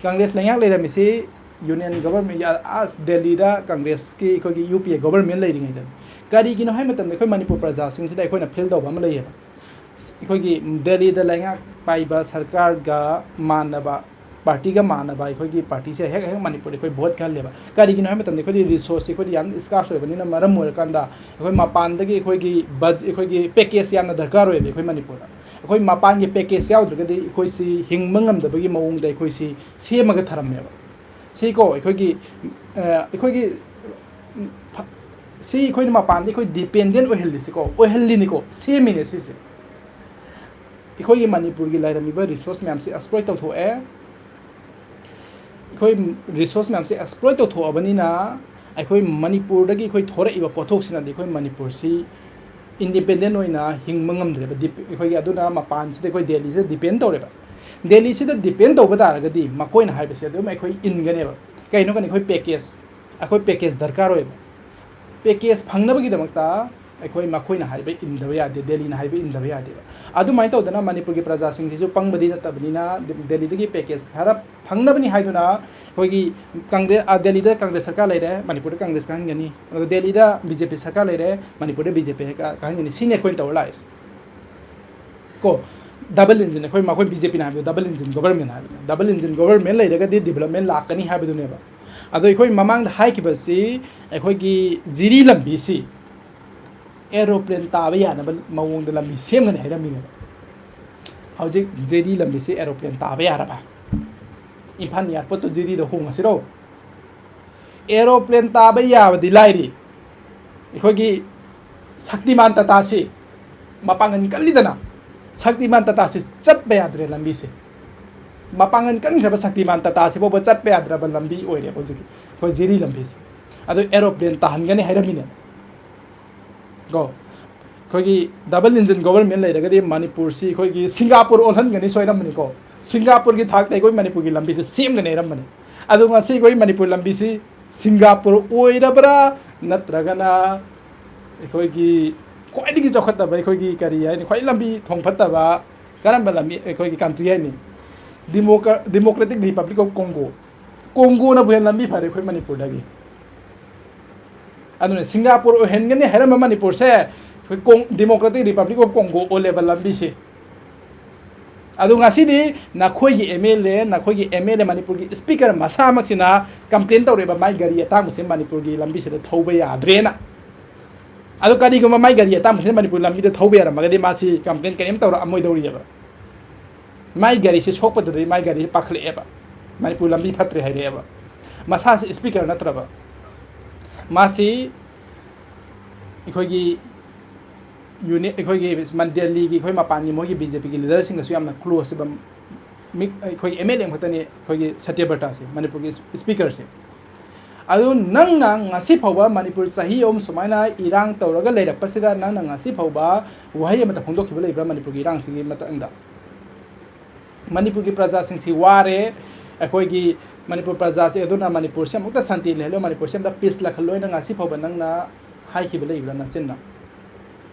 Congress ꯂꯩꯉꯥꯛ ꯂꯩꯔꯝꯃꯤꯁꯤ Union Government, ꯑ, ꯑꯁ, ꯗꯦꯜꯂꯤꯗ Congressꯀꯤ ꯑꯩꯈꯣꯏꯒꯤ UPA government ꯂꯩꯔꯤꯉꯩꯗꯅꯤ꯫ ꯀꯔꯤꯒꯤꯅꯣ ꯍꯥꯏꯕ ꯃꯇꯝꯗ ꯑꯩꯈꯣꯏ ꯃꯅꯤꯄꯨꯔ ꯄ꯭ꯔꯖꯥꯁꯤꯡꯁꯤꯗ ꯑꯩꯈꯣꯏꯅ feel ꯇꯧꯕ ꯑꯃ ꯂꯩꯌꯦꯕ꯫ ꯑꯩꯈꯣꯏꯒꯤ ꯗꯦꯜꯂꯤꯗ ꯂꯩꯉꯥꯛ ꯄꯥꯏꯕ ꯁꯔꯀꯥꯔꯒ ꯃꯥꯟꯅꯕ, partyꯒ ꯃꯥꯟꯅꯕ ꯑꯩꯈꯣꯏꯒꯤ partyꯁꯦ ꯍꯦꯛ ꯍꯦꯛ ꯃꯅꯤꯄꯨꯔꯗ ꯑꯩꯈꯣꯏ vote ꯈꯜꯂꯦꯕ꯫ ꯀꯔꯤꯒꯤꯅꯣ ꯍꯥꯏꯕ ꯃꯇꯝꯗ ꯑꯩꯈꯣꯏꯗꯤ resourceꯁꯦ ꯑꯩꯈꯣꯏꯗꯤ ꯌꯥꯝ scarce ꯑꯣꯏꯕꯅꯤꯅ ꯃꯔꯝ ꯑꯣꯏꯔꯀꯥꯟꯗ ꯑꯩꯈꯣꯏ ꯃꯄꯥꯟꯗꯒꯤ ꯑꯩꯈꯣꯏꯒꯤ ꯕꯖ-, ꯑꯩꯈꯣꯏꯒꯤ package ꯌꯥꯝꯅ ꯗꯔꯀꯥꯔ ꯑꯣꯏꯌꯦꯕ ꯑꯩꯈꯣꯏ ꯃꯅꯤꯄꯨꯔꯗ꯫ ꯑꯩꯈꯣꯏ ꯃꯄꯥꯟꯒꯤ package ꯌꯥꯎꯗ꯭ꯔꯒꯗꯤ ꯑꯩꯈꯣꯏꯁꯤ ꯍꯤꯡꯕ ꯉꯝꯗꯕꯒꯤ ꯃꯑꯣꯡꯗ ꯑꯩꯈꯣꯏꯁꯤ ꯁꯦꯝꯃꯒ ꯊꯔꯝꯃꯦꯕ꯫ ꯁꯤꯀꯣ ꯑꯩꯈꯣꯏꯒꯤ, ꯑ, ꯑꯩꯈꯣꯏꯒꯤ, ꯎꯝ, ꯐ-, ꯁꯤ ꯑꯩꯈꯣꯏꯅ ꯃꯄꯥꯟꯗ ꯑꯩꯈꯣꯏ dependent ꯑꯣꯏꯍꯜꯂꯤꯁꯤꯀꯣ, ꯑꯣꯏꯍꯜꯂꯤꯅꯤꯀꯣ, ꯁꯦꯝꯃꯤꯅꯦ ꯁꯤꯁꯦ꯫ ꯑꯩꯈꯣꯏꯒꯤ ꯃꯅꯤꯄꯨꯔꯒꯤ ꯂꯩꯔꯝꯃꯤꯕ resource ꯃꯌꯥꯝꯁꯤ exploit ꯇꯧꯊꯣꯛꯑꯦ꯫ ꯑꯩꯈꯣꯏ ꯔꯤꯁꯣꯔꯁ ꯃꯌꯥꯝꯁꯦ ꯑꯦꯛꯁꯄ꯭ꯂꯣꯏꯠ ꯇꯧꯊꯣꯛꯑꯕꯅꯤꯅ, ꯑꯩꯈꯣꯏ ꯃꯅꯤꯄꯨꯔꯗꯒꯤ ꯑꯩꯈꯣꯏ ꯊꯣꯔꯛꯏꯕ ꯄꯣꯠꯊꯣꯛꯁꯤꯅꯗꯤ ꯑꯩꯈꯣꯏ ꯃꯅꯤꯄꯨꯔꯁꯤ ꯏꯟꯗꯤꯄꯦꯟꯗꯦꯟ ꯑꯣꯏꯅ ꯍꯤꯡꯕ ꯉꯝꯗ꯭ꯔꯦꯕ꯫ ꯗꯤꯞ-, ꯑꯩꯈꯣꯏꯒꯤ ꯑꯗꯨꯅ ꯃꯄꯥꯟꯁꯤꯗ ꯑꯩꯈꯣꯏ ꯗꯦꯜꯂꯤꯁꯤꯗ ꯗꯤꯄꯦꯟ ꯇꯧꯔꯦꯕ꯫ ꯗꯦꯜꯂꯤꯁꯤꯗ ꯗꯤꯄꯦꯟ ꯇꯧꯕ ꯇꯥꯔꯒꯗꯤ ꯃꯈꯣꯏꯅ ꯍꯥꯏꯕꯁꯦ ꯑꯗꯨꯝ ꯑꯩꯈꯣꯏ ꯏꯟꯒꯅꯦꯕ꯫ ꯀꯩꯅꯣ ꯀꯅꯤ ꯑꯩꯈꯣꯏ ꯄꯦꯀꯦꯖ, ꯑꯩꯈꯣꯏ ꯄꯦꯀꯦꯖ ꯗꯔꯀꯥꯔ ꯑꯣꯏꯌꯦꯕ꯫ ꯄꯦꯀꯦꯖ ꯐꯪꯅꯕꯒꯤꯗꯃꯛꯇ ꯑꯩꯈꯣꯏ ꯃꯈꯣꯏꯅ ꯍꯥꯏꯕ ꯏꯟꯗꯕ ꯌꯥꯗꯦ, ꯗꯦꯜꯂꯤꯅ ꯍꯥꯏꯕ ꯏꯟꯗꯕ ꯌꯥꯗꯦꯕ꯫ ꯑꯗꯨꯃꯥꯏꯅ ꯇꯧꯗꯅ ꯃꯅꯤꯄꯨꯔꯒꯤ ꯄ꯭ꯔꯖꯥꯁꯤꯡꯁꯤꯁꯨ ꯄꯪꯕꯗꯤ ꯅꯠꯇꯕꯅꯤꯅ, ꯗꯦꯜꯂꯤꯗꯒꯤ ꯄꯦꯀꯦꯖ ꯈꯔ ꯐꯪꯅꯕꯅꯤ ꯍꯥꯏꯗꯨꯅ ꯑꯩꯈꯣꯏꯒꯤ ꯀꯪꯒ꯭ꯔꯦꯁ, ꯑ, ꯗꯦꯜꯂꯤꯗ ꯀꯪꯒ꯭ꯔꯦꯁ ꯁꯔꯀꯥꯔ ꯂꯩꯔꯦ, ꯃꯅꯤꯄꯨꯔꯗ ꯀꯪꯒ꯭ꯔꯦꯁ ꯀꯥꯍꯟꯒꯅꯤ, ꯑꯗꯨꯒ ꯗꯦꯜꯂꯤꯗ ꯕꯤ ꯖꯦ ꯄꯤ ꯁꯔꯀꯥꯔ ꯂꯩꯔꯦ, ꯃꯅꯤꯄꯨꯔꯗ ꯕꯤ ꯖꯦ ꯄꯤ ꯀꯥꯍꯟꯒꯅꯤ, ꯁꯤꯅꯤ ꯑꯩꯈꯣꯏꯅ ꯇꯧꯔ ꯂꯥꯛꯏꯁꯦ꯫ ꯀꯣ, ꯗꯕꯜ ꯏꯟꯖꯤꯟ, ꯑꯩꯈꯣꯏ, ꯃꯈꯣꯏ ꯕꯤ ꯖꯦ ꯄꯤꯅ ꯍꯥꯏꯕꯗꯣ ꯗꯕꯜ ꯏꯟꯖꯤꯟ ꯒꯣꯕꯔꯃꯦꯟ ꯍꯥꯏꯕꯅꯦ꯫ ꯗꯕꯜ ꯏꯟꯖꯤꯟ ꯒꯣꯕꯔꯃꯦꯟ ꯂꯩꯔꯒꯗꯤ ꯗꯤꯕꯂꯞꯃꯦꯟ ꯂꯥꯛꯀꯅꯤ ꯍꯥꯏꯕꯗꯨꯅꯦꯕ꯫ ꯑꯗꯣ ꯑꯩꯈꯣꯏ ꯃꯃꯥꯡꯗ ꯍꯥꯏꯈꯤꯕꯁꯤ ꯑꯩꯈꯣꯏꯒꯤ ꯖꯤꯔꯤ ꯂꯝꯕꯤꯁꯤ ꯑꯦꯔꯣꯄ꯭ꯂꯦꯟ ꯇꯥꯕ ꯌꯥꯅꯕ ꯃꯑꯣꯡꯗ ꯂꯝꯕꯤ ꯁꯦꯝꯒꯅꯤ ꯍꯥꯏꯔꯝꯃꯤꯅꯦꯕ꯫ ꯍꯧꯖꯤꯛ ꯖꯤꯔꯤ ꯂꯝꯕꯤꯁꯤ ꯑꯦꯔꯣꯄ꯭ꯂꯦꯟ ꯇꯥꯕ ꯌꯥꯔꯕ? ꯏꯝꯐꯥꯜ ꯏꯌꯥꯔꯄꯣꯔꯠꯇꯨ ꯖꯤꯔꯤꯗ ꯍꯣꯡꯉꯁꯤꯔꯣ? ꯑꯦꯔꯣꯄ꯭ꯂꯦꯟ ꯇꯥꯕ ꯌꯥꯕꯗꯤ ꯂꯥꯏꯔꯤ, ꯑꯩꯈꯣꯏꯒꯤ ꯁꯛꯇꯤꯃꯥꯟ ꯇꯥꯇꯥꯁꯤ ꯃꯄꯥꯡꯒꯜ ꯀꯜꯂꯤꯗꯅ, ꯁꯛꯇꯤꯃꯥꯟ ꯇꯥꯇꯥꯁꯤ ꯆꯠꯄ ꯌꯥꯗ꯭ꯔꯦ ꯂꯝꯕꯤꯁꯦ꯫ ꯃꯄꯥꯡꯒꯜ ꯀꯟꯈ꯭ꯔꯕ ꯁꯛꯇꯤꯃꯥꯟ ꯇꯥꯇꯥꯁꯤ ꯐꯥꯎꯕ ꯆꯠꯄ ꯌꯥꯗ꯭ꯔꯕ ꯂꯝꯕꯤ ꯑꯣꯏꯔꯦꯕ ꯍꯧꯖꯤꯛꯀꯤ ꯑꯩꯈꯣꯏ ꯖꯤꯔꯤ ꯂꯝꯕꯤꯁꯦ꯫ ꯑꯗꯨ ꯑꯦꯔꯣꯄ꯭ꯂꯦꯟ ꯇꯥꯍꯟꯒꯅꯤ ꯍꯥꯏꯔꯝꯃꯤꯅꯦ꯫ ꯀꯣ, ꯑꯩꯈꯣꯏꯒꯤ ꯗꯕꯜ ꯏꯟꯖꯤꯟ ꯒꯣꯕꯔꯃꯦꯟ ꯂꯩꯔꯒꯗꯤ ꯃꯅꯤꯄꯨꯔꯁꯤ ꯑꯩꯈꯣꯏꯒꯤ ꯁꯤꯡꯒꯥꯄꯨꯔ ꯑꯣꯜꯍꯟꯒꯅꯤ ꯁꯣꯏꯔꯝꯕꯅꯤꯀꯣ꯫ ꯁꯤꯡꯒꯥꯄꯨꯔꯒꯤ ꯊꯥꯛꯇ ꯑꯩꯈꯣꯏ ꯃꯅꯤꯄꯨꯔꯒꯤ ꯂꯝꯕꯤꯁꯦ ꯁꯦꯝꯒꯅꯤ ꯍꯥꯏꯔꯝꯕꯅꯤ꯫ ꯑꯗꯣ ꯉꯁꯤ ꯑꯩꯈꯣꯏ ꯃꯅꯤꯄꯨꯔ ꯂꯝꯕꯤꯁꯤ ꯁꯤꯡꯒꯥꯄꯨꯔ ꯑꯣꯏꯔꯕ꯭ꯔꯥ, ꯅꯠꯇ꯭ꯔꯒꯅ ꯑꯩꯈꯣꯏꯒꯤ ꯈ꯭ꯋꯥꯏꯗꯒꯤ ꯆꯥꯎꯈꯠꯇꯕ, ꯑꯩꯈꯣꯏꯒꯤ ꯀꯔꯤ ꯍꯥꯏꯅꯤ, ꯈ꯭ꯋꯥꯏ ꯂꯝꯕꯤ ꯊꯣꯡ ꯐꯠꯇꯕ ꯀꯔꯝꯕ ꯂꯝꯕꯤ, ꯑꯩꯈꯣꯏꯒꯤ ꯀꯟꯇ꯭ꯔꯤ ꯍꯥꯏꯅꯤ? ꯗꯤꯃꯣꯀ꯭ꯔ-, ꯗꯤꯃꯣꯀ꯭ꯔꯦꯇꯤꯛ ꯔꯤꯄꯕ꯭ꯂꯤꯛ ꯑꯣꯐ ꯀꯣꯡꯒꯣ꯫ ꯀꯣꯡꯒꯣꯅꯕꯨ ꯍꯦꯟꯅ ꯂꯝꯕꯤ ꯐꯔꯦ ꯑꯩꯈꯣꯏ ꯃꯅꯤꯄꯨꯔꯗꯒꯤ꯫ ꯑꯗꯨꯅ ꯁꯤꯡꯒꯥꯄꯨꯔ ꯑꯣꯏꯍꯟꯒꯅꯤ ꯍꯥꯏꯔꯝꯕ ꯃꯅꯤꯄꯨꯔꯁꯦ ꯑꯩꯈꯣꯏ ꯀꯣꯡ-, ꯗꯤꯃꯣꯀ꯭ꯔꯦꯇꯤꯛ ꯔꯤꯄꯕ꯭ꯂꯤꯛ ꯑꯣꯐ ꯀꯣꯡꯒꯣ ꯑꯣꯜꯂꯦꯕ ꯂꯝꯕꯤꯁꯦ꯫ ꯑꯗꯣ ꯉꯁꯤꯗꯤ ꯅꯈꯣꯏꯒꯤ ꯑꯦꯝ ꯑꯦꯜ ꯑꯦ, ꯅꯈꯣꯏꯒꯤ ꯑꯦꯝ ꯑꯦꯜ ꯑꯦ, ꯃꯅꯤꯄꯨꯔꯒꯤ ꯏꯁꯄꯤꯀꯔ ꯃꯁꯥꯃꯛꯁꯤꯅ ꯀꯝꯄ꯭ꯂꯦꯟ ꯇꯧꯔꯦꯕ, ꯃꯥꯏ ꯒꯥꯔꯤ ꯑꯇꯥꯡꯕꯁꯦ ꯃꯅꯤꯄꯨꯔꯒꯤ ꯂꯝꯕꯤꯁꯤꯗ ꯊꯧꯕ ꯌꯥꯗ꯭ꯔꯦꯅ꯫ ꯑꯗꯣ ꯀꯔꯤꯒꯨꯝꯕ ꯃꯥꯏ ꯒꯥꯔꯤ ꯑꯇꯥꯡꯕꯁꯤꯅ ꯃꯅꯤꯄꯨꯔ ꯂꯝꯕꯤꯗ ꯊꯧꯕ ꯌꯥꯔꯝꯃꯒꯗꯤ ꯃꯥꯁꯤ ꯀꯝꯄ꯭ꯂꯦꯟ ꯀꯔꯤꯝ ꯇꯧꯔꯛꯑꯝꯃꯣꯏꯗꯧꯔꯤꯑꯕ꯫ ꯃꯥꯏ ꯒꯥꯔꯤꯁꯦ ꯁꯣꯛꯄꯗꯨꯗꯩ ꯃꯥꯏ ꯒꯥꯔꯤꯁꯦ ꯄꯥꯈꯠꯂꯛꯑꯦꯕ, ꯃꯅꯤꯄꯨꯔ ꯂꯝꯕꯤ ꯐꯠꯇ꯭ꯔꯦ ꯍꯥꯏꯔꯛꯑꯦꯕ꯫ ꯃꯁꯥꯁꯤ ꯏꯁꯄꯤꯀꯔ ꯅꯠꯇ꯭ꯔꯕ, ꯃꯥꯁꯤ ꯑꯩꯈꯣꯏꯒꯤ ꯌꯨꯅꯤꯠ, ꯑꯩꯈꯣꯏꯒꯤ ꯃꯟ-, ꯗꯦꯜꯂꯤꯒꯤ ꯑꯩꯈꯣꯏ ꯃꯄꯥꯟꯒꯤ ꯃꯣꯏꯒꯤ ꯕꯤ ꯖꯦ ꯄꯤꯒꯤ ꯂꯤꯗꯔꯁꯤꯡꯒꯁꯨ ꯌꯥꯝꯅ ꯀ꯭ꯂꯣꯖ ꯑꯣꯏꯕ, ꯃꯤ-, ꯑꯩꯈꯣꯏꯒꯤ ꯑꯦꯝ ꯑꯦꯜ ꯑꯦ ꯑꯃꯈꯛꯇꯅꯤ ꯑꯩꯈꯣꯏꯒꯤ ꯁꯇ꯭ꯌꯕ꯭ꯔꯇꯥꯁꯦ, ꯃꯅꯤꯄꯨꯔꯒꯤ ꯏꯁꯄꯤꯀꯔꯁꯦ꯫ ꯑꯗꯨ ꯅꯪꯅ ꯉꯁꯤ ꯐꯥꯎꯕ, ꯃꯅꯤꯄꯨꯔ ꯆꯍꯤ ꯑꯍꯨꯝ ꯁꯨꯃꯥꯏꯅ ꯏꯔꯥꯡ ꯇꯧꯔꯒ ꯂꯩꯔꯛꯄꯁꯤꯗ, ꯅꯪꯅ ꯉꯁꯤ ꯐꯥꯎꯕ ꯋꯥꯍꯩ ꯑꯃꯇ ꯐꯣꯡꯗꯣꯛꯈꯤꯕ ꯂꯩꯕ꯭ꯔꯥ ꯃꯅꯤꯄꯨꯔꯒꯤ ꯏꯔꯥꯡꯁꯤꯒꯤ ꯃꯇꯥꯡꯗ? ꯃꯅꯤꯄꯨꯔꯒꯤ ꯄ꯭ꯔꯖꯥꯁꯤꯡꯁꯤ ꯋꯥꯔꯦ, ꯑꯩꯈꯣꯏꯒꯤ ꯃꯅꯤꯄꯨꯔ ꯄ꯭ꯔꯖꯥꯁꯦ, ꯑꯗꯨꯅ ꯃꯅꯤꯄꯨꯔꯁꯦ ꯑꯃꯨꯛꯇ ꯁꯥꯟꯇꯤ ꯂꯩꯍꯜꯂꯣ, ꯃꯅꯤꯄꯨꯔꯁꯦ ꯑꯝꯇ ꯄꯤꯁ ꯂꯥꯛꯍꯜꯂꯣꯅ ꯉꯁꯤ ꯐꯥꯎꯕ ꯅꯪꯅ ꯍꯥꯏꯈꯤꯕ ꯂꯩꯕ꯭ꯔꯥ ꯅꯆꯤꯟꯅ?